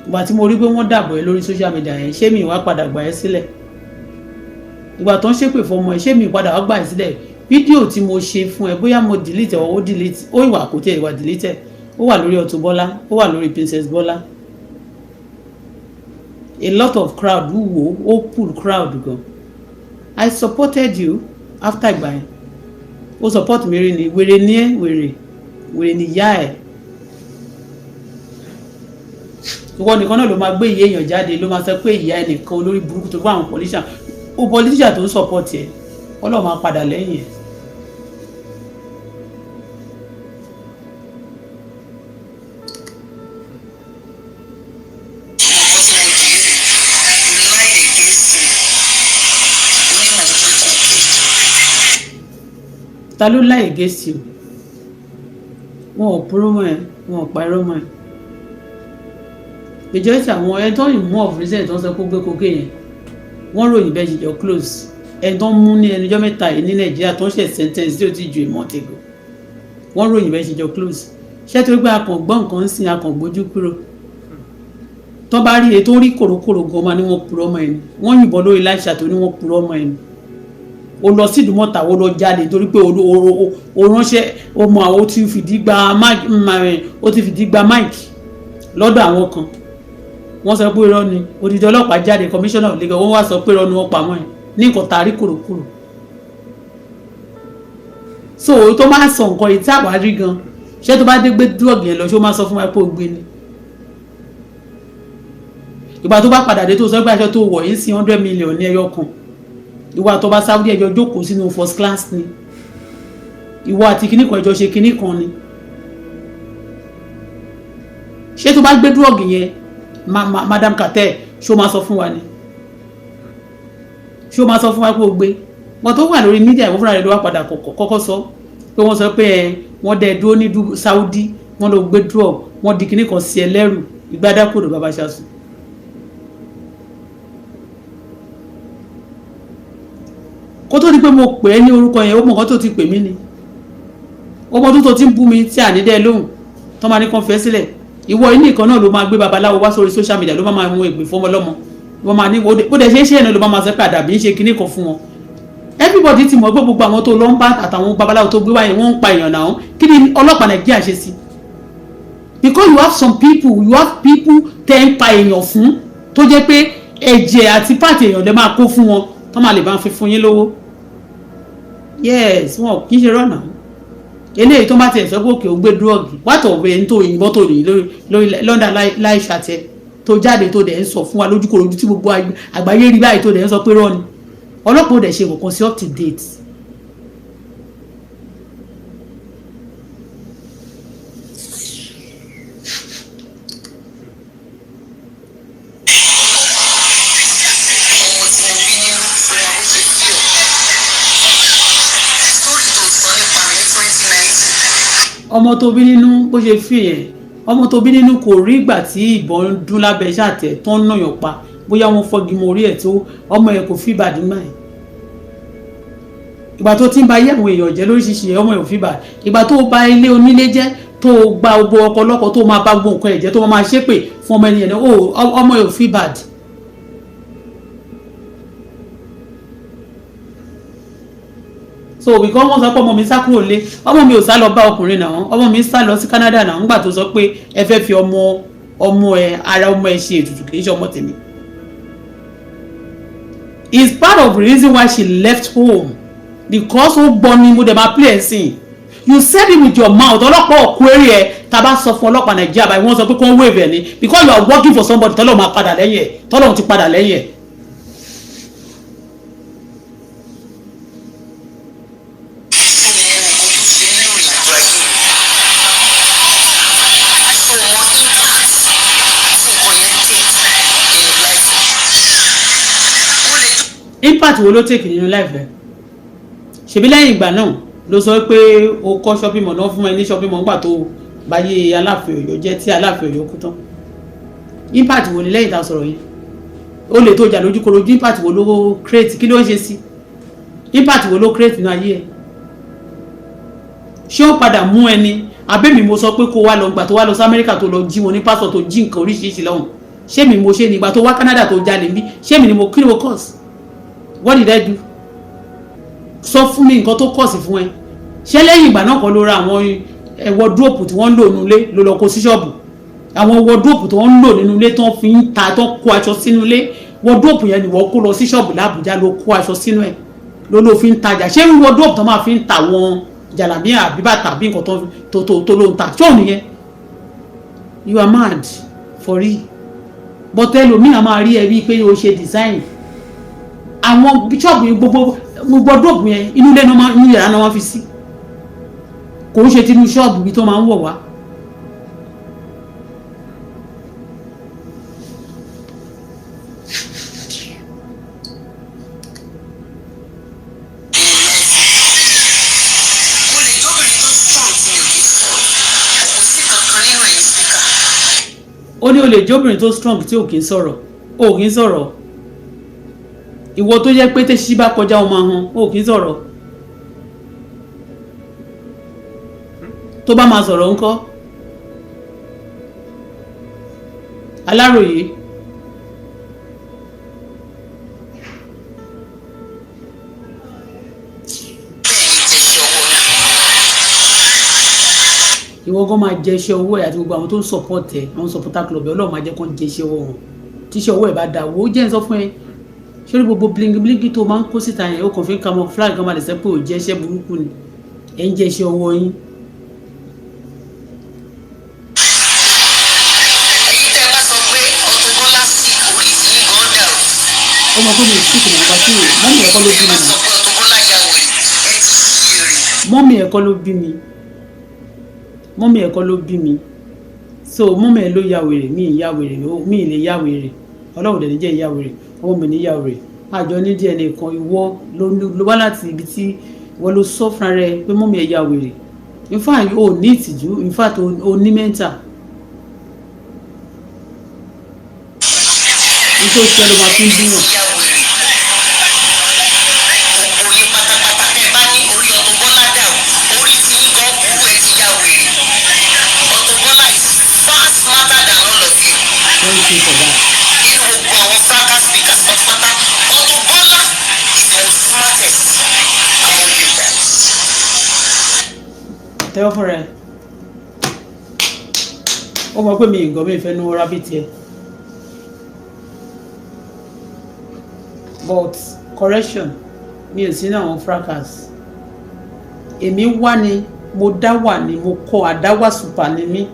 ìgbà tí mo rí pé wọ́n dàbọ̀ ẹ lórí social media yẹn, ṣé mi wá padà gbà ẹ́ sílẹ̀? Ìgbà tó ń ṣépè fọmọ ẹ, ṣé mi padà wá gbà ẹ́ sílẹ̀? Fídíò tí mo ṣe fún ẹ, bóyá mo delete ẹ, ó delete, ó ìwà kò tẹ ìwà delete, ó wà lórí Auto Bola, ó wà lórí Princess Bola. A lot of crowd wò ó, pull crowd gan. I supported you after ìgbà yẹn. Ó support mi rí ni. Wèrè ní ẹ, wèrè, wèrè ní ìyá ẹ. Ìwọ nìkan náà ló máa gbé ìyá èèyàn jáde, ló máa sọ pé ìyá ẹnìkan olórí burúkú tó fún àwọn politician, ó politician tó ń support ẹ, Ọlọ́run máa padà lẹ́yìn ẹ. Nǹkan tí mo dì í, you lied against me. Ó ní mò ń gbé cocaine. Ta ló lie against you? Wọn ò purọ́ mọ́ ẹ, wọn ò pa irọ́ mọ́ ẹ. Majority àwọn ẹni tó ń mú of recent tó ń sọ pé ó gbé cocaine yẹn, wọ́n ròyìn bẹ́ẹ̀ ṣe jọ close. Ẹni tó ń mú ní ẹnujọ́ 3 yìí ní Nàìjíríà tó ń ṣe sentence tí ó ti ju ìmọ̀ tègò, wọ́n ròyìn bẹ́ẹ̀ ṣe jọ close. Ṣé torí pé a kàn gbọ́ nǹkan ń sìn, a kàn gbójú kúrò. Tó bá rí ètò rí kòrókòrò gan, máa ní wọ́n purọ́ mọ́ ẹni. Wọ́n yìnbọn lórí láìsà tó ní wọ́n purọ́ mọ́ ẹni. O lọ sí Ìdúmọ̀tà, o lọ jalè torí pé o ránṣẹ́ o mọ àwọn, o ti fìdí gba mic lọ́dọ̀ àwọn kan. Wọ́n sọ pé irọ́ ni. Odidi ọlọ́pàá jáde, commissioner of Lagos, wọ́n wá sọ pé irọ́ ni wọ́n pa mọ́ ẹ ní nǹkan tàrí kòrókòrò. So tó máa sọ nǹkan yìí tí àwa rí gan, ṣé tó bá dé gbé drug yẹn lọ, ṣé ó máa sọ fún wa pé ó gbé ni? Ìgbà tó bá padà dé, tó sọ pé aṣọ tó wọ̀ yìí sí 100 million ní ẹyọ kan, ìwọ àtọba Saudi ẹjọ jókòó sínú first class ni, ìwọ àti kinní kan ẹjọ ṣe kinní kan ni, ṣé tó bá gbé drug yẹn, Madam Cartel, ṣó máa sọ fún wa ni? Ṣó máa sọ fún wa pé o gbé wọn tó wà lórí media? Ìwọ fúnra rẹ̀ ló wá padà kọ́kọ́ sọ pé wọ́n sọ pé ẹ wọ́n dẹ dúró ní Saudi, wọ́n lọ gbé drug, wọ́n di kinní kan sí ẹ lẹ́rù ìgbádákòrò bàbá ṣáṣù. Kó tó di pé mo pè é ní orúkọ yẹn, ó mọ̀ nǹkan tó ti pè mí ni. Ó mọ tó ti ń bú mi tí ànídẹ́ lóhùn tó máa ní kàn fẹ́ sílẹ̀. Ìwọ inú ìkan náà ló máa gbé babaláwo wá sórí social media, ló máa mú ègbè fọmọ lọ́mọ, wọ́n máa ní bó dẹ̀ ṣe é ṣe ẹ̀ náà, ló máa sọ pé àdàbí ń ṣe kinní kan fún wọn. Everybody ti mọ̀ pé gbogbo àwọn tó lọ ń bá àtàwọn babaláwo tó gbé wáyé, wọ́n ń pa èèyàn náà. Kí ni ọlọ́pàá Nàìjíríà ṣe sí? Because you have some people, you have people tẹ́ ń pa èèyàn fún, tó jẹ́ pé ẹ̀jẹ̀ àti pàtì èèyàn lè máa kó fún wọn, tó máa lè bá fi fún yín lówó. Yes, wọn kì í ṣe rọ́nà eléyìí tó bá tiẹ̀ sọ pé òkè ó gbé drug wàtò òwe ní tó yìnbọn tó yìn lórí London láì ṣàtẹ tó jáde, tó dẹ̀ ń sọ fún wa lójúkòròjú tí gbogbo àgbáyé rí báyìí, tó dẹ̀ ń sọ pé rọ́ ni. Ọlọ́pàá ò dẹ̀ ṣe nǹkan sí up to date. Ọmọ tí mo bí nínú fún wa, bó ṣe feel. Story tó sọ nípa mi ní 2019. Ọmọ tó bí nínú, bó ṣe fi yẹn, ọmọ tó bí nínú kò rí ìgbà tí ìbọn ń dún lábẹ́ ṣàtẹ̀ tó ń nàyàn pa, bóyá wọ́n fọ́gi mọ́ orí ẹ̀, tó ọmọ yẹn kò fi ìbàdí náà. Ìgbà tó ti ń ba ayé àwọn èèyàn jẹ́ lóríṣiríṣi, ọmọ yẹn ò fi bà. Ìgbà tó ba ilé onílé jẹ́, tó gba gbogbo ọkọ lọ́kọ, tó máa bá gbogbo nǹkan ẹ̀ jẹ́, tó máa ṣépè fún ọmọ ẹni yẹn, ọmọ yẹn ò fi bàdí. So because wọ́n sọ pé ọmọ mi sá kúrò lé, ọmọ mi ò sá lọ bá ọkùnrin náà, ọmọ mi sá lọ sí Canada náà. Ńgbà tó sọ pé ẹ fẹ́ fi ọmọ ọmọ ẹ, ara ọmọ ẹ ṣe ètùtù, kì í ṣe ọmọ tèmi. Is part of the reason why she left home, because ó gbọ́ ni mo dẹ̀ máa play ẹ̀ sìn. You said it with your mouth. Ọlọ́pàá ọ̀kú eré ẹ̀. Tá a bá sọ fún ọlọ́pàá Nàìjíríà báyìí, wọ́n sọ pé kó ń wave ẹ̀ ni, because you are working for somebody. Tọ́lọ́ máa padà lẹ́yìn ẹ̀, tọ́lọ́ ti padà lẹ́yìn ẹ̀. Fún mi nínú nǹkan tó ṣe nínú ìrìnàjò ayé mi. Impact wo ló take nínú life ẹ? Ṣebí lẹ́yìn ìgbà náà ló sọ pé o kọ́ shopping mall náà fún ẹ ní shopping mall ńgbà tó báyé Aláàfin Ọ̀yọ́ jẹ́, tí Aláàfin Ọ̀yọ́ kú tán. Impact wo ni lẹ́yìn tá a sọ̀rọ̀ yẹn? Ó lè tó jà lójúkorojú. Impact wo ló create? Kí ló ń ṣe sí? Impact wo ló create nínú ayé ẹ? Ṣé ó padà mú ẹni abẹ́mi? Mo sọ pé kó wá lọ gbà tó wá lọ sí Amẹ́ríkà, tó lọ jí wọn ní pásọ̀, tó jí nǹkan oríṣiríṣi lọ́hùn. Ṣé mi mo ṣe ní ìgbà tó wá Canada tó jalè ń bí? Ṣé mi ni mo? Kí ni mo cause? What did I do? Sọ fún mi nǹkan tó cause fún ẹ. Ṣé lẹ́yìn ìgbà náà kan ló ra àwọn wardrobe tí wọ́n ń lò nínú ilé, ló lọ kó sí ṣọ́ọ̀bù? Àwọn wardrobe tí wọ́n ń lò nínú ilé, tó ń fi ń ta, tó ń kó aṣọ sínú ilé, wardrobe yẹn ni wọ́n kó lọ sí ṣọ́ọ̀bù l'Àbújá, ló kó aṣọ sínú ẹ̀, ló fi ń tajà. Ṣé wardrobe tó máa fi ń ta àwọn jàlámíà àbí bàtà àbí nǹkan tó ló ń ta, ṣé òun nìyẹn? You are mad for real. But ẹlòmíì á máa rí ẹ bíi pé o ṣe design àwọn ṣọ́ọ̀bù yẹn. Gbogbo wardrobe yẹn, inú ilé náà, inú yàrá náà wọ́n fi sí. Kò ń ṣe tinú ṣọ́ọ̀bù bí tó máa ń wọ̀ wá. Mo lè jóbìnrin tó strong tí mi ò kí sọ̀rọ̀. Kò sí kankan nínú ẹ̀yin speaker. Ó ní o lè jóbìnrin tó strong tí ò kí ń sọ̀rọ̀. Ò kí ń sọ̀rọ̀. Ìwọ tó jẹ́ pé tẹ́sí bá kọjá, ọmọ ahọ́n, ò kí ń sọ̀rọ̀. Tó bá máa sọ̀rọ̀ ńkọ́? Aláròye. Bẹ́ẹ̀ ni, jẹ́ṣẹ́ ọwọ́ náà. Ìwọ gan máa jẹ iṣẹ́ ọwọ́ ẹ̀ àti gbogbo àwọn tó ń support ẹ̀, àwọn supporter club ẹ̀. Ọlọ́run máa jẹ́ kó ń jẹ iṣẹ́ ọwọ́ wọn. Tíṣẹ́ ọwọ́ ẹ̀ bá da, wo jẹ́ ń sọ fún ẹ, ṣé ní gbogbo bling bling tó máa ń kó síta yẹn, ó kàn fi ń camouflage kan máa lè sẹ́ pé ò jẹ́ iṣẹ́ burúkú ni. Ẹ̀ ń jẹ iṣẹ́ ọwọ́ yín. Èyí tẹ́ ẹ bá sọ pé Auto Bola sick, orí tí yín gan dàrú. Ó mọ pé mi ò sí kìnnìkan kan sí mummy ẹ̀ kọ́ ló bí Tẹ́ ẹ mi bá nà. sọ pé Auto Bola ya wèrè, ẹ ti ṣí èrè. Mummy ẹ̀ kọ́ ló bí mi. Mummy ẹ̀ kọ́ ló bí mi. So mummy ẹ̀ ló ya wèrè? Mi ì ya wèrè. Mi ì lè ya wèrè. Ọlọ́run dẹ̀ ní jẹ́ ìyá wèrè. Ọmọ mi ní ya wèrè. Àjọ ní DNA kan. Ìwọ ló wá láti ibi tí ìwọ ló sọ fúnra rẹ pé mummy ẹ̀ ya wèrè. In fact, o ní ìtìjú. In fact, o ní mental. Nítorí ṣe ló máa fi ń Ẹ bíyàn. ti ya wèrè. Gbogbo yín pátápátá, tẹ́ ẹ bá ní orí Auto Bola dàrú, orí tí yín gan burú. Ẹ ti ya wèrè. Auto Bola is far smarter than all of you. Thank you for that. Nínú gbogbo àwọn fracas speakers pátápátá, Auto Bola is the most smartest among you guys. Tẹ́wọ́ fúnra ẹ̀. Ó mọ̀ pé mi nǹkan mi ìfẹ́ nu rabbit yẹ. But correction, mi ò sí ní àwọn fracas. Èmi wá ni mo dá wà ní mo kọ́ àdáwà super ni mí.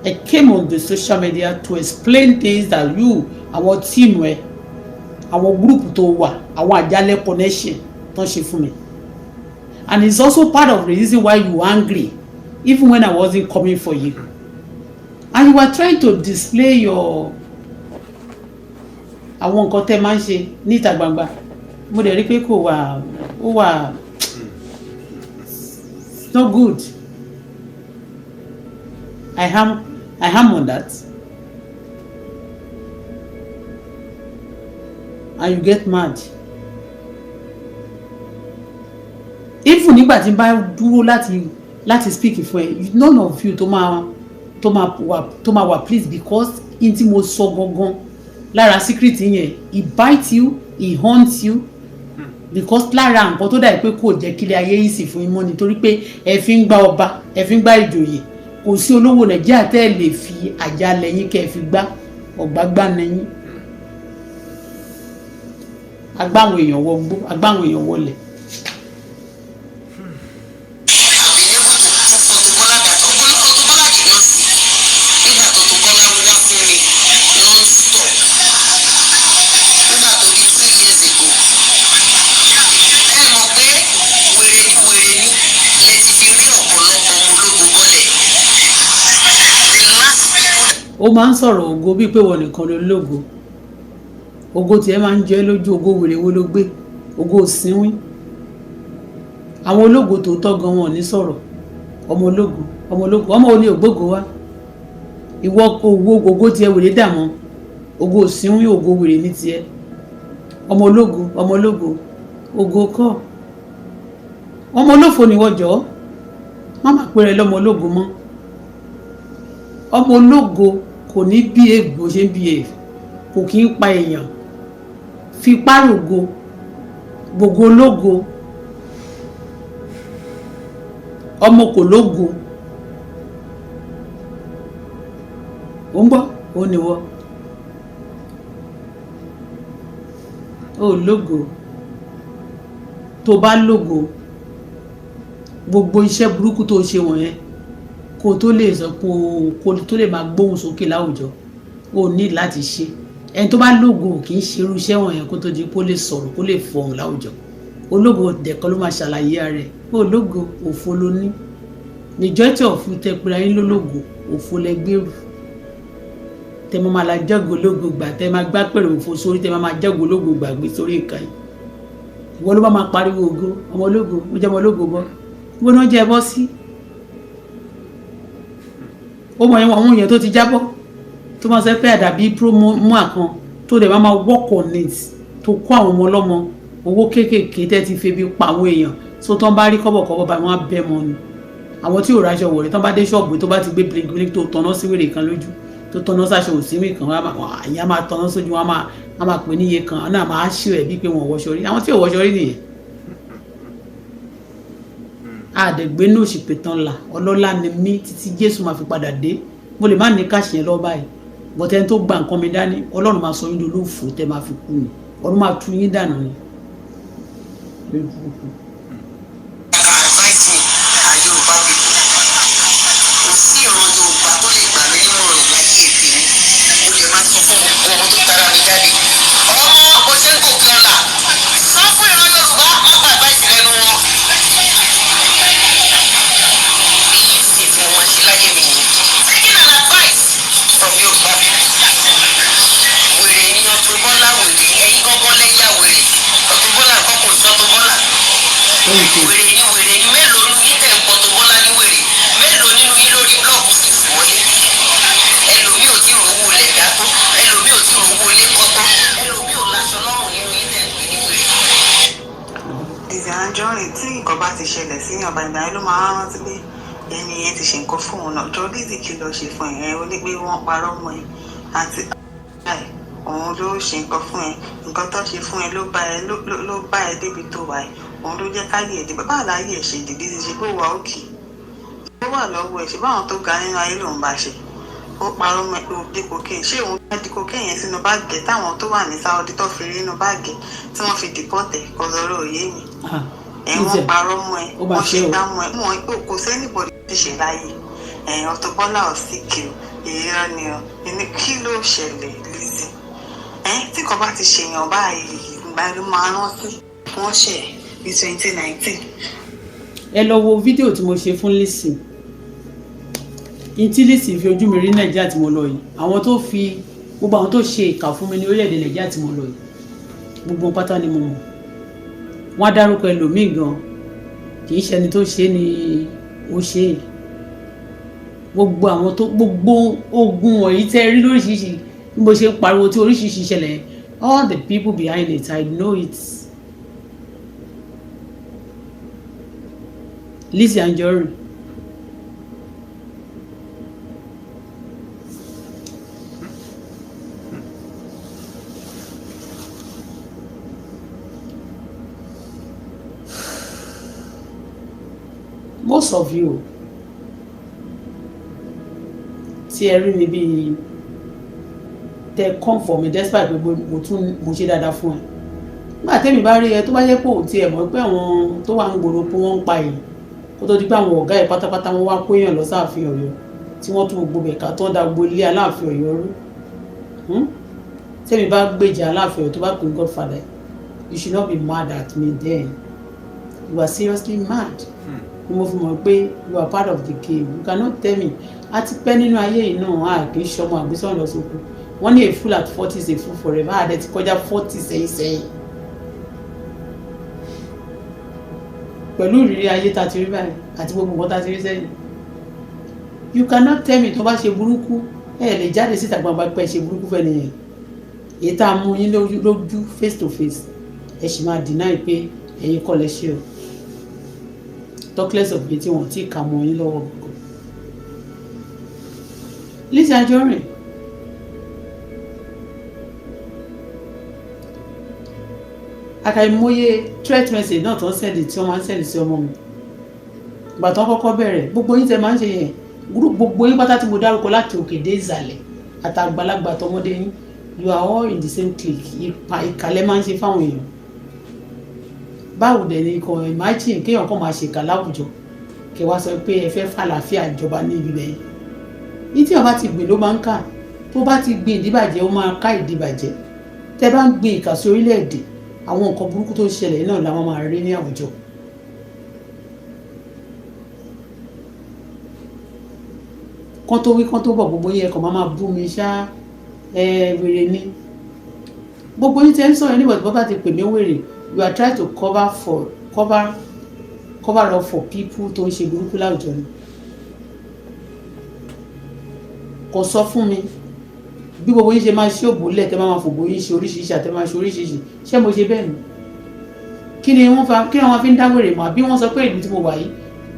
I came on the social media to explain things that you, àwọn team ẹ, àwọn group tó wà, àwọn àjálẹ̀ connection tó ń ṣe fún mi. And it's also part of the reason why you angry even when I wasn't coming for you and you were trying to display your àwọn nǹkan tẹ́ máa ń ṣe níta gbangba. Mo dẹ̀ rí pé kò wà, ó wà, it's not good. I am on that and you get mad. Even nígbà tí n bá dúró láti speak fún ẹ, none of you tó máa wà pleased, because in tí mo sọ gangan lára secret yẹn, he bite you, he haunts you, because lára nǹkan tó dàbí pé kò jẹ́ kílẹ̀ ayé yìí sì fún yín mọ́, nítorí pé ẹ fi ń gba ọba, ẹ fi ń gba ìjòyè. Kò sí olówó Nàìjíríà tẹ́ ẹ lè fi àjálẹ̀ yín kẹ́ ẹ fi gbá ọ̀gbágbá nẹyìn. Agbáwọn èèyàn wọgbó, agbáwọn èèyàn wọlẹ̀. I've been able to prove Auto Bola that Auto Bola did not sick. Nígbà tó Auto Bola wá fún mi non-stop. Nígbà tó di 2 years ago. Ẹ mọ̀ pé wèrè ni, wèrè ni lẹ ti fi rí ọ̀pọ̀lọpọ̀ ọmọ ológo bọ́lẹ̀. The last people Ó máa ń sọ̀rọ̀ ògo bíi pé wọ́n nìkan ló lógo. Ògo tiẹ̀ máa ń jẹ́ lójú. Ògo wèrè wo ló gbé? Ògo òsínwín. Àwọn ológo tòótọ́ gan wọn ò ní sọ̀rọ̀. Ọmọ ológo, ọmọ ológo, ọmọ òní ògbógo wá. Ìwọ owó ògo tiẹ̀ wèrè dààmú. Ògo òsínwín, ògo wèrè ní tiẹ̀. Ọmọ ológo, ọmọ ológo, ògo kọ́. Ọmọ olófo ni wọ́n jọ. Má má pèrè lọ́mọ ológo mọ́. Ọmọ ológo kò ní behave bó ṣe ń behave, kò kí ń pa èèyàn fipá rògo gbogbo ológo. Ọmọ kò lógo. Ó ń gbọ́, ó ní wọ́ ó lógo. Tó bá lógo, gbogbo iṣẹ́ burúkú tó ṣe wọ̀nyẹn, kó tó lè sọ kó tó lè máa gbóhùn sókè láwùjọ, ó ní láti ṣe. Ẹni tó bá lógo kì í ṣe irú iṣẹ́ wọ̀nyẹn kó tó di kó lè sọ̀rọ̀, kó lè fọhùn láwùjọ. Ológo dẹ̀kọ́ ló máa ṣàlàyé ara ẹ̀. Ológo òfo ló ní. Majority of you tẹ pé ayé lólógo, òfo lẹ gbèrú. Tẹ máa la jẹ́go ológo gbà, tẹ máa gbá pẹ̀rẹ̀ òfo sórí, tẹ máa jẹ́go ológo gbàgbé sórí ìka yìí. Ìwọ ló bá máa pariwo ògo, ọmọ ológo, ó jẹ́ ọmọ ológo bọ́. Ìwọ náà jẹ́ ẹ bọ́ sí. Ó mọ àwọn èèyàn tó ti jábọ́, tó máa sọ pé àdàbí promo kan tó dẹ̀ máa work on it, tó kó àwọn ọmọ ọlọ́mọ owó kéékèèké tẹ́ ti febi pa àwọn èèyàn tó tán bá rí kọ́bọ̀kọ́bọ̀ báyìí, wọ́n á bẹ́ mọ́ ni. Àwọn tí ò ráṣọ wọ̀rẹ́ tán bá dé ṣọ́ọ̀bù, tó bá ti gbé blink blink, tó tọ́ná sí wèrè kan lójú, tó tọ́ná sáṣọ òsínmì kan, àyà máa tọ́ná sójú wọn, á máa pè níye kan náà, máa ṣí rẹ̀ bíi pé wọ́n wọṣọ rí. Àwọn tí ò wọṣọ rí nìyẹn. Àdẹ̀gbé ní òṣìpè tán là. Ọlọ́lá ni mí títí Jésù máa fi padà dé. Mo lè má ní cash yẹn lọ́wọ́ báyìí, but ẹni tó gba nǹkan mi dání, Ọlọ́run máa sọ yín dolófò tẹ́ máa fi kú ni. Ọlọ́run máa tú yín dànù ni. Advise me and Yorùbá people. Kò sí ìran Yorùbá tó lè gbà mí nímọ̀ràn láyé tèmi. Mo lè máa sọ fún gbogbo ọmọ tó tara mi jáde, ọmọ bó ṣe ń gòkè ọ̀la, sọ fún ìran Yorùbá, má gba advice lẹ́nu wọn. Èyí sì tí mo máa ṣe láyé mi nìyẹn, taking an advice from Yorùbá people. Wèrè ní Auto Bola, wèrè ẹ̀yin gángan lẹ́yà wèrè. Auto Bola nǹkan kò sọ Auto Bola. Wèrè ní, wèrè ní. Mélòó ní yín tẹ̀ ń pọ̀ Auto Bola ní wèrè? Mélòó nínú yín lórí block fífi wọlé? Ẹlòmíì ò tí ì rówó lẹ̀ dá tó, ẹlòmíì ò tí ì rówó ilé kọ́ tó, ẹlòmíì ò láṣọ lọ́rùn nínú yín tẹ̀ ń pè ní wèrè. Lizzy Anjorin, tí nǹkan bá ti ṣẹlẹ̀ sí ọba, ìgbà yẹn ló máa ń rántí pé ẹni yẹn ti ṣe nǹkan fún òun náà. Jọ Lizzy, kí ló ṣe fún ẹ? Ó ní pé wọ́n parọ́ mọ́ ẹ àti ẹ òun ló ṣe nǹkan fún ẹ. Nǹkan tó ṣe fún ẹ ló bá ẹ débi tó wà ẹ. Òun ló jẹ́ káyé ẹ dìbò. Báwo láyé ẹ ṣe dìde ṣe pé ó wà òkè, ó wà lọ́wọ́ ẹ ṣe báwọn tó ga nínú ayé lòun bá ṣe. Ó parọ́ mọ́ ẹ pé ó gbé cocaine. Ṣé òun bá di cocaine yẹn sínú báàgì ẹ táwọn tó wà ní Saudi tó fi rí inú báàgì tí wọ́n fi deport ẹ̀? Kọ̀ọ̀rọ̀ òye mi ẹ. Wọ́n parọ́ mọ́ ẹ, wọ́n ṣe gbá mọ́ ẹ, wọ́n pé kò sí anybody tí ṣe láyé ẹ. Auto Bola ò sí kí o, ìrírọ́ ni o. Ẹni kí ló ṣẹlẹ̀, Lizzy? Ẹ tí kò bá ti ṣèyàn báyìí, ìgbà ló máa rántí wọ́n ṣẹ̀ ní 2019. Ẹ lọ wo fídíò tí mo ṣe fún Lizzy ní tí Lizzy fi ojú mi rí. Nàìjíríà tí mo lọ yìí, àwọn tó fi gbogbo àwọn tó ṣe ìkà fún mi ní orílẹ̀-èdè Nàìjíríà tí mo lọ yìí, gbogbo pátá ni mo mọ̀. Wọ́n á dárúkọ ẹlòmíì gan, kì í ṣe ẹni tó ṣe ni ó ṣe é. Gbogbo àwọn tó gbogbo ogun wọ̀nyí tẹ́ rí lóríṣiríṣi bí mo ṣe ń pariwo tí oríṣiríṣi ṣẹlẹ̀, all the people behind it, I know it. Lizzy Anjorin, most of you tí ẹ rí mi bíi tẹ come for me, despite pé mo tún mo ṣe dáadáa fún ẹ, nígbà tẹ́mi bá rí ẹ, tó bá yẹ pé òun tiẹ̀ mọ̀ pé àwọn tó wà ń gbòòrò pé wọ́n ń pa èèyàn, kó tó di pé àwọn ọ̀gá ẹ̀ pátápátá wọ́n wá kó èèyàn lọ sáàfin Ọ̀yọ́, tí wọ́n tún gbogbo bẹ̀ka tó ń da gbogbo ilé Aláàfin Ọ̀yọ́ rú. Tẹ́mi bá gbèjà Aláàfin Ọ̀yọ́, tó bá pè ní godfather, you should not be mad at me then. You are seriously mad. Ni mo fi mọ̀ pé you are part of the game. You cannot tell me. A ti pẹ́ nínú ayé yìí náà, a kì í ṣọmọ àgbésọ̀rọ̀ lọ sóko. Wọ́n ní a fool at 40 is a fool forever. A dẹ̀ ti kọjá 40 sẹ́yìn sẹ́yìn. Pẹ̀lú ìrírí ayé tá a ti rí báyìí àti gbogbo nǹkan tá a ti rí sẹ́yìn, you cannot tell me, tó bá ṣe burúkú, ẹ lè jáde síta gbangba pé ẹ ṣe burúkú fẹ́ nìyẹn. Èyí tá a mú yín lójú face to face, ẹ sì máa deny pé ẹ̀yin kọ́ lẹ ṣe o. Talk less of èyí tí wọ́n ti kà mọ́ yín lọ́wọ́ gbogbo. Lizzy Anjorin, àkàìmọye threat message náà tó ń send, tí wọ́n máa ń send sí ọmọ mi. Ìgbà tó ń kọ́kọ́ bẹ̀rẹ̀, gbogbo yín tẹ máa ń ṣe yẹn, gbogbo yín pátá tí mo dárúkọ láti òkè dé ìsàlẹ̀, àtàgbàlagbà tọmọdé yín, you are all in the same clique. Ipa ìkàlẹ̀ máa ń ṣe fáwọn èèyàn. Báwo dẹ̀ ni kò imagine kéèyàn kàn máa ṣèkà láwùjọ, kí wá sọ pé ẹ fẹ́ fàlàáfíà ìjọba ní ibi bẹ́ẹ̀? Ní tí wọ́n bá ti gbìn ló máa ń kà. Tó bá ti gbìn ìdíbàjẹ́, ó máa ká ìdíbàjẹ́. Tẹ́ bá ń gbìn ìkà sí orílẹ̀-èdè, àwọn nǹkan burúkú tó ń ṣẹlẹ̀ náà làwọn máa rí ní àwùjọ. Kán tó wí kán tó bọ̀, gbogbo yẹn kàn máa máa bú mi ṣá. Ẹ wèrè ni gbogbo yín tẹ́ ń sọ̀rọ̀ nígbà tí bọ́ bá ti pè mí wèrè. You are trying to cover up for people tó ń ṣe burúkú láwùjọ ni. Kò sọ fún mi bí gbogbo yín ṣe máa ṣe òbólẹ̀, tẹ́ máa máa fòbó yín ṣe oríṣiríṣi, àtẹ́ máa ṣe oríṣiríṣi. Ṣé mo ṣe bẹ́ẹ̀ ni? Kí ni wọ́n fa, kí ni wọ́n fi ń dá wèrè mọ́? Àbí wọ́n sọ pé ìlú tí mo wà yìí,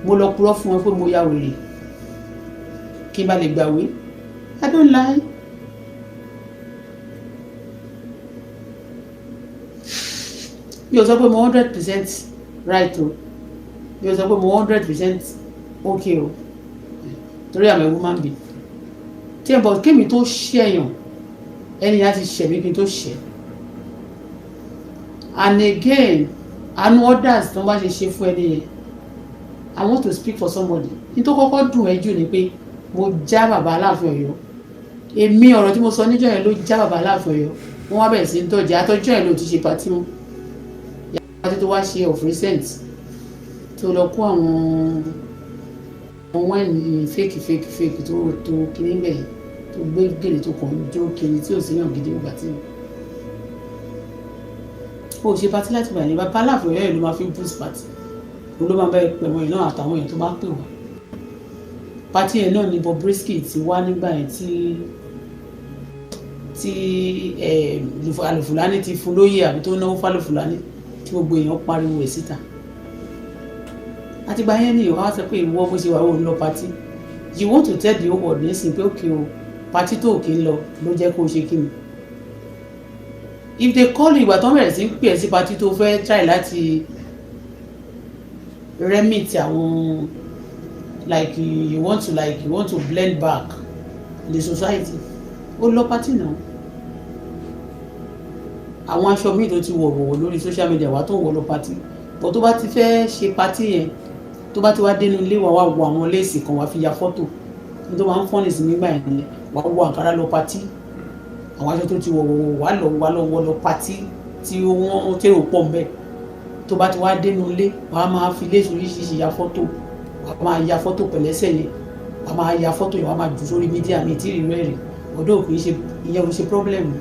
mo lọ purọ́ fún wọn pé mo ya wèrè kí n bá lè gbàwé? I don't lie. Mi ò sọ pé mo 100% right o, mi ò sọ pé mo 100% okay o, torí I'm a woman being. Tí ẹ bọ̀ kémi tó ṣẹ̀yàn, ẹni yẹn á ti ṣẹ̀ mí kí n tó ṣẹ̀. And again, àánú others tó ń bá ṣe ṣe fún ẹni yẹn, I want to speak for somebody. Ní tó kọ́kọ́ dùn ẹ́ jù ni pé mo já bàbá Aláàfin Ọ̀yọ́. Èmi, ọ̀rọ̀ tí mo sọ níjọ́ yẹn ló já bàbá Aláàfin Ọ̀yọ́. Wọ́n wá bẹ̀rẹ̀ sí ń dọ̀jẹ́. Àtọ́jọ́ yẹn ló ti ṣe party mọ́. Party tó wá ṣe of recent, tó lọ kó àwọn wáìnì fake fake fake tó kíní bẹ̀, tó gbé gèlè, tó kàn ń jó kiri, tí ò sí yàn gidi nígbà tí ó ṣe party láti gbà ní. Bàbá Aláàfin Ọ̀yọ́ yẹn ló máa fi boost party. Òun ló máa bẹ pẹ̀wọ̀n yìí náà àtàwọn èèyàn tó bá pè wá. Party yẹn náà ni Bobrisky ti wá nígbà yẹn, tí Alufulani ti fún lóyè, àbí tó náwó fálùfulani, tí gbogbo èèyàn pariwo ẹ̀ síta. Àtìgbà yẹn ni ìwà wá sọ pé ìwọ bó ṣe wà, ó ń lọ party. You want to tell the whole world nísìnyí pé okay o, party tó kì í lọ ló jẹ́ kó o ṣe kí ni? If they call you, ìgbà tó ń bẹ̀rẹ̀ sí ń pè ẹ́ sí party, tó fẹ́ try láti remit àwọn, like you want to, like you want to blend back in the society, ó lọ party náà. Àwọn aṣọ míì tó ti wọ̀ wọ̀ lórí social media wà tó ń wọ̀ lọ party, but tó bá ti fẹ́ ṣe party yẹn, tó bá ti wá dénú ilé wa, wá wọ àwọn lace kan, wá fi ya fọ́tò. Ní tó máa ń fọ́nì sí nígbà yẹn nìyẹn. Wá wọ àǹkárá lọ party, àwọn aṣọ tó ti wọ̀ wọ̀ wá lọ, wá lọ wọ lọ party tí wọ́n tèrò pọ̀ mbẹ́. Tó bá ti wá dénú ilé, wàá máa fi lace oríṣiríṣi ya fọ́tò, wàá máa ya fọ́tò pẹ̀lẹ́sẹ̀ yẹn, wàá máa ya fọ́tò yẹn, wàá máa jù sórí media. Mi tí ì rí rẹ̀ rí ọdún kì í ṣe ìyẹn ò ṣe problem,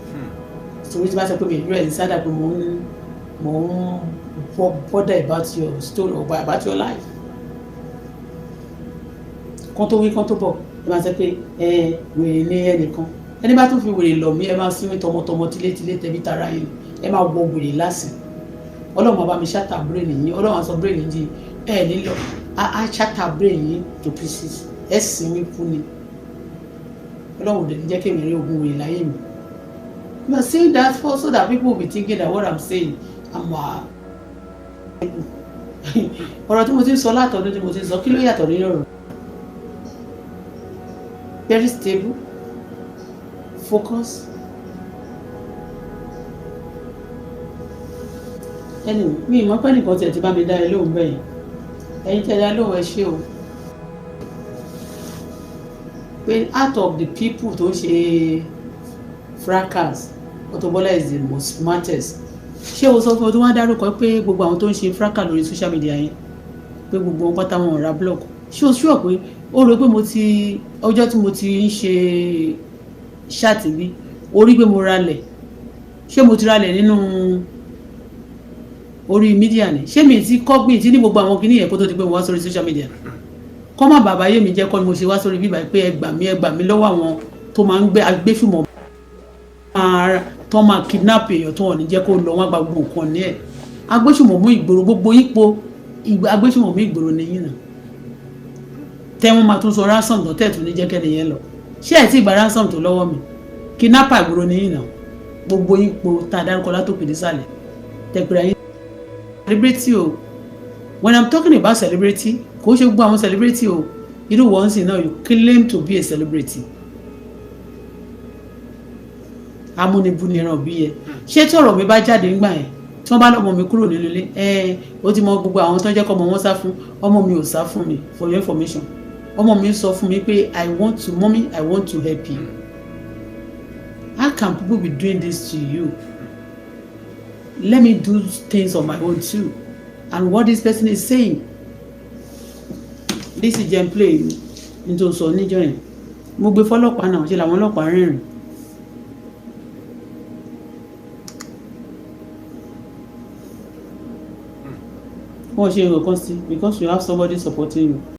torí tí bá sọ pé mi rí ẹ̀ ní sádà pé mò ń bother about your story or about your life. Kán tó wí kán tó bọ̀, ẹ máa sọ pé ẹ wèrè ní ẹnìkan. Ẹni bá tún fi wèrè lọ̀ mí, ẹ máa sinmi tọmọtọmọ, tilétilé, tẹbí tara yín, ẹ máa wọ wèrè lásìn. Ọlọ́run máa bá mi shatter brain yín. Ọlọ́run á sọ brain yín di ẹ nílò, á shatter brain yín to pieces. Ẹ sinmi kú ni. Ọlọ́run ò dẹ̀ ní jẹ́ kí èmi rí ogun wèrè láyé mi. You are saying that for so that people will be thinking that what I'm saying, I'm ọ̀rọ̀ tí mo ti ń sọ látọ̀dún tí mo ti ń sọ, kí ló yàtọ̀ nínú ọ̀rọ̀? Very stable, focus. Anyway, mi ìmọ̀ pé nìkan tiẹ̀ ti bá mi dá ẹ lóhùn bẹ́ẹ̀. Ẹ̀yin tẹ́ dá lóhùn, ẹ ṣé o. Pé out of the people tó ń ṣe fracas, Auto Bola is the most smartest. Ṣé o sọ fún ọ tó wá dárúkọ pé gbogbo àwọn tó ń ṣe fracas lórí social media yẹn, pé gbogbo wọn pátá wọn ò ra block? Ṣé o ṣúọ̀ pé ó rò pé mo ti ọjọ́ tí mo ti ń ṣe chat bí o rí pé mo ralẹ̀? Ṣé mo ti ralẹ̀ nínú Orí media ni. Ṣé mi ti kọ́gbìn tí ní gbogbo àwọn kinní yẹn kó tó di pé mo wá sórí social media? Kọ́ má bàbá yé mi jẹ́ kọ́ ni mo ṣe wá sórí bíbá pé ẹ gbà mí, ẹ gbà mí lọ́wọ́ àwọn tó máa ń gbé agbésùmọ̀ tó máa kidnap èèyàn, tó wọ́n ní jẹ́ kó lọ, wọ́n gba gbogbo nǹkan ní ẹ̀. Agbésùmọ̀ mú ìgboro, gbogbo yípo agbésùmọ̀ mú ìgboro ni yín náà tẹ́ wọ́n máa tún sọ ransom tó tẹ̀ tún ní jẹ́ kẹ́ni yẹn lọ. Ṣé ẹ̀ tí ì gba ransom tó lọ́wọ́ mi? Kidnapper ìgboro ni yín náà, gbogbo yípo tá a dárúkọ látòkè nísàlẹ̀ tẹ̀pẹ̀rẹ̀ yín. Celebrity o, when I'm talking about celebrity, kò ṣe gbogbo àwọn celebrity o. Irú wọ́n sì náà, you claim to be a celebrity, amúnibúni ẹran bí yẹ. Ṣé tí ọ̀rọ̀ mi bá jáde ńgbà yẹn, tí wọ́n bá lọ́mọ mi kúrò nínú ilé ẹ, ó ti mọ gbogbo àwọn tó ń jẹ́ kọ́ ọmọ wọn sá fún. Ọmọ mi ò sá fún mi. For your information, ọmọ mi sọ fún mi pé, "I want to, Mommy, I want to help you. How can people be doing this to you? Let me do things on my own too." And what this person is saying, this is gen play nítorí sọ níjọ́ yẹn, mo gbé fọlọ́pàá náà, ṣe làwọn ọlọ́pàá rìnrìn. Wọ́n ṣe nǹkan sí because you have somebody supporting you.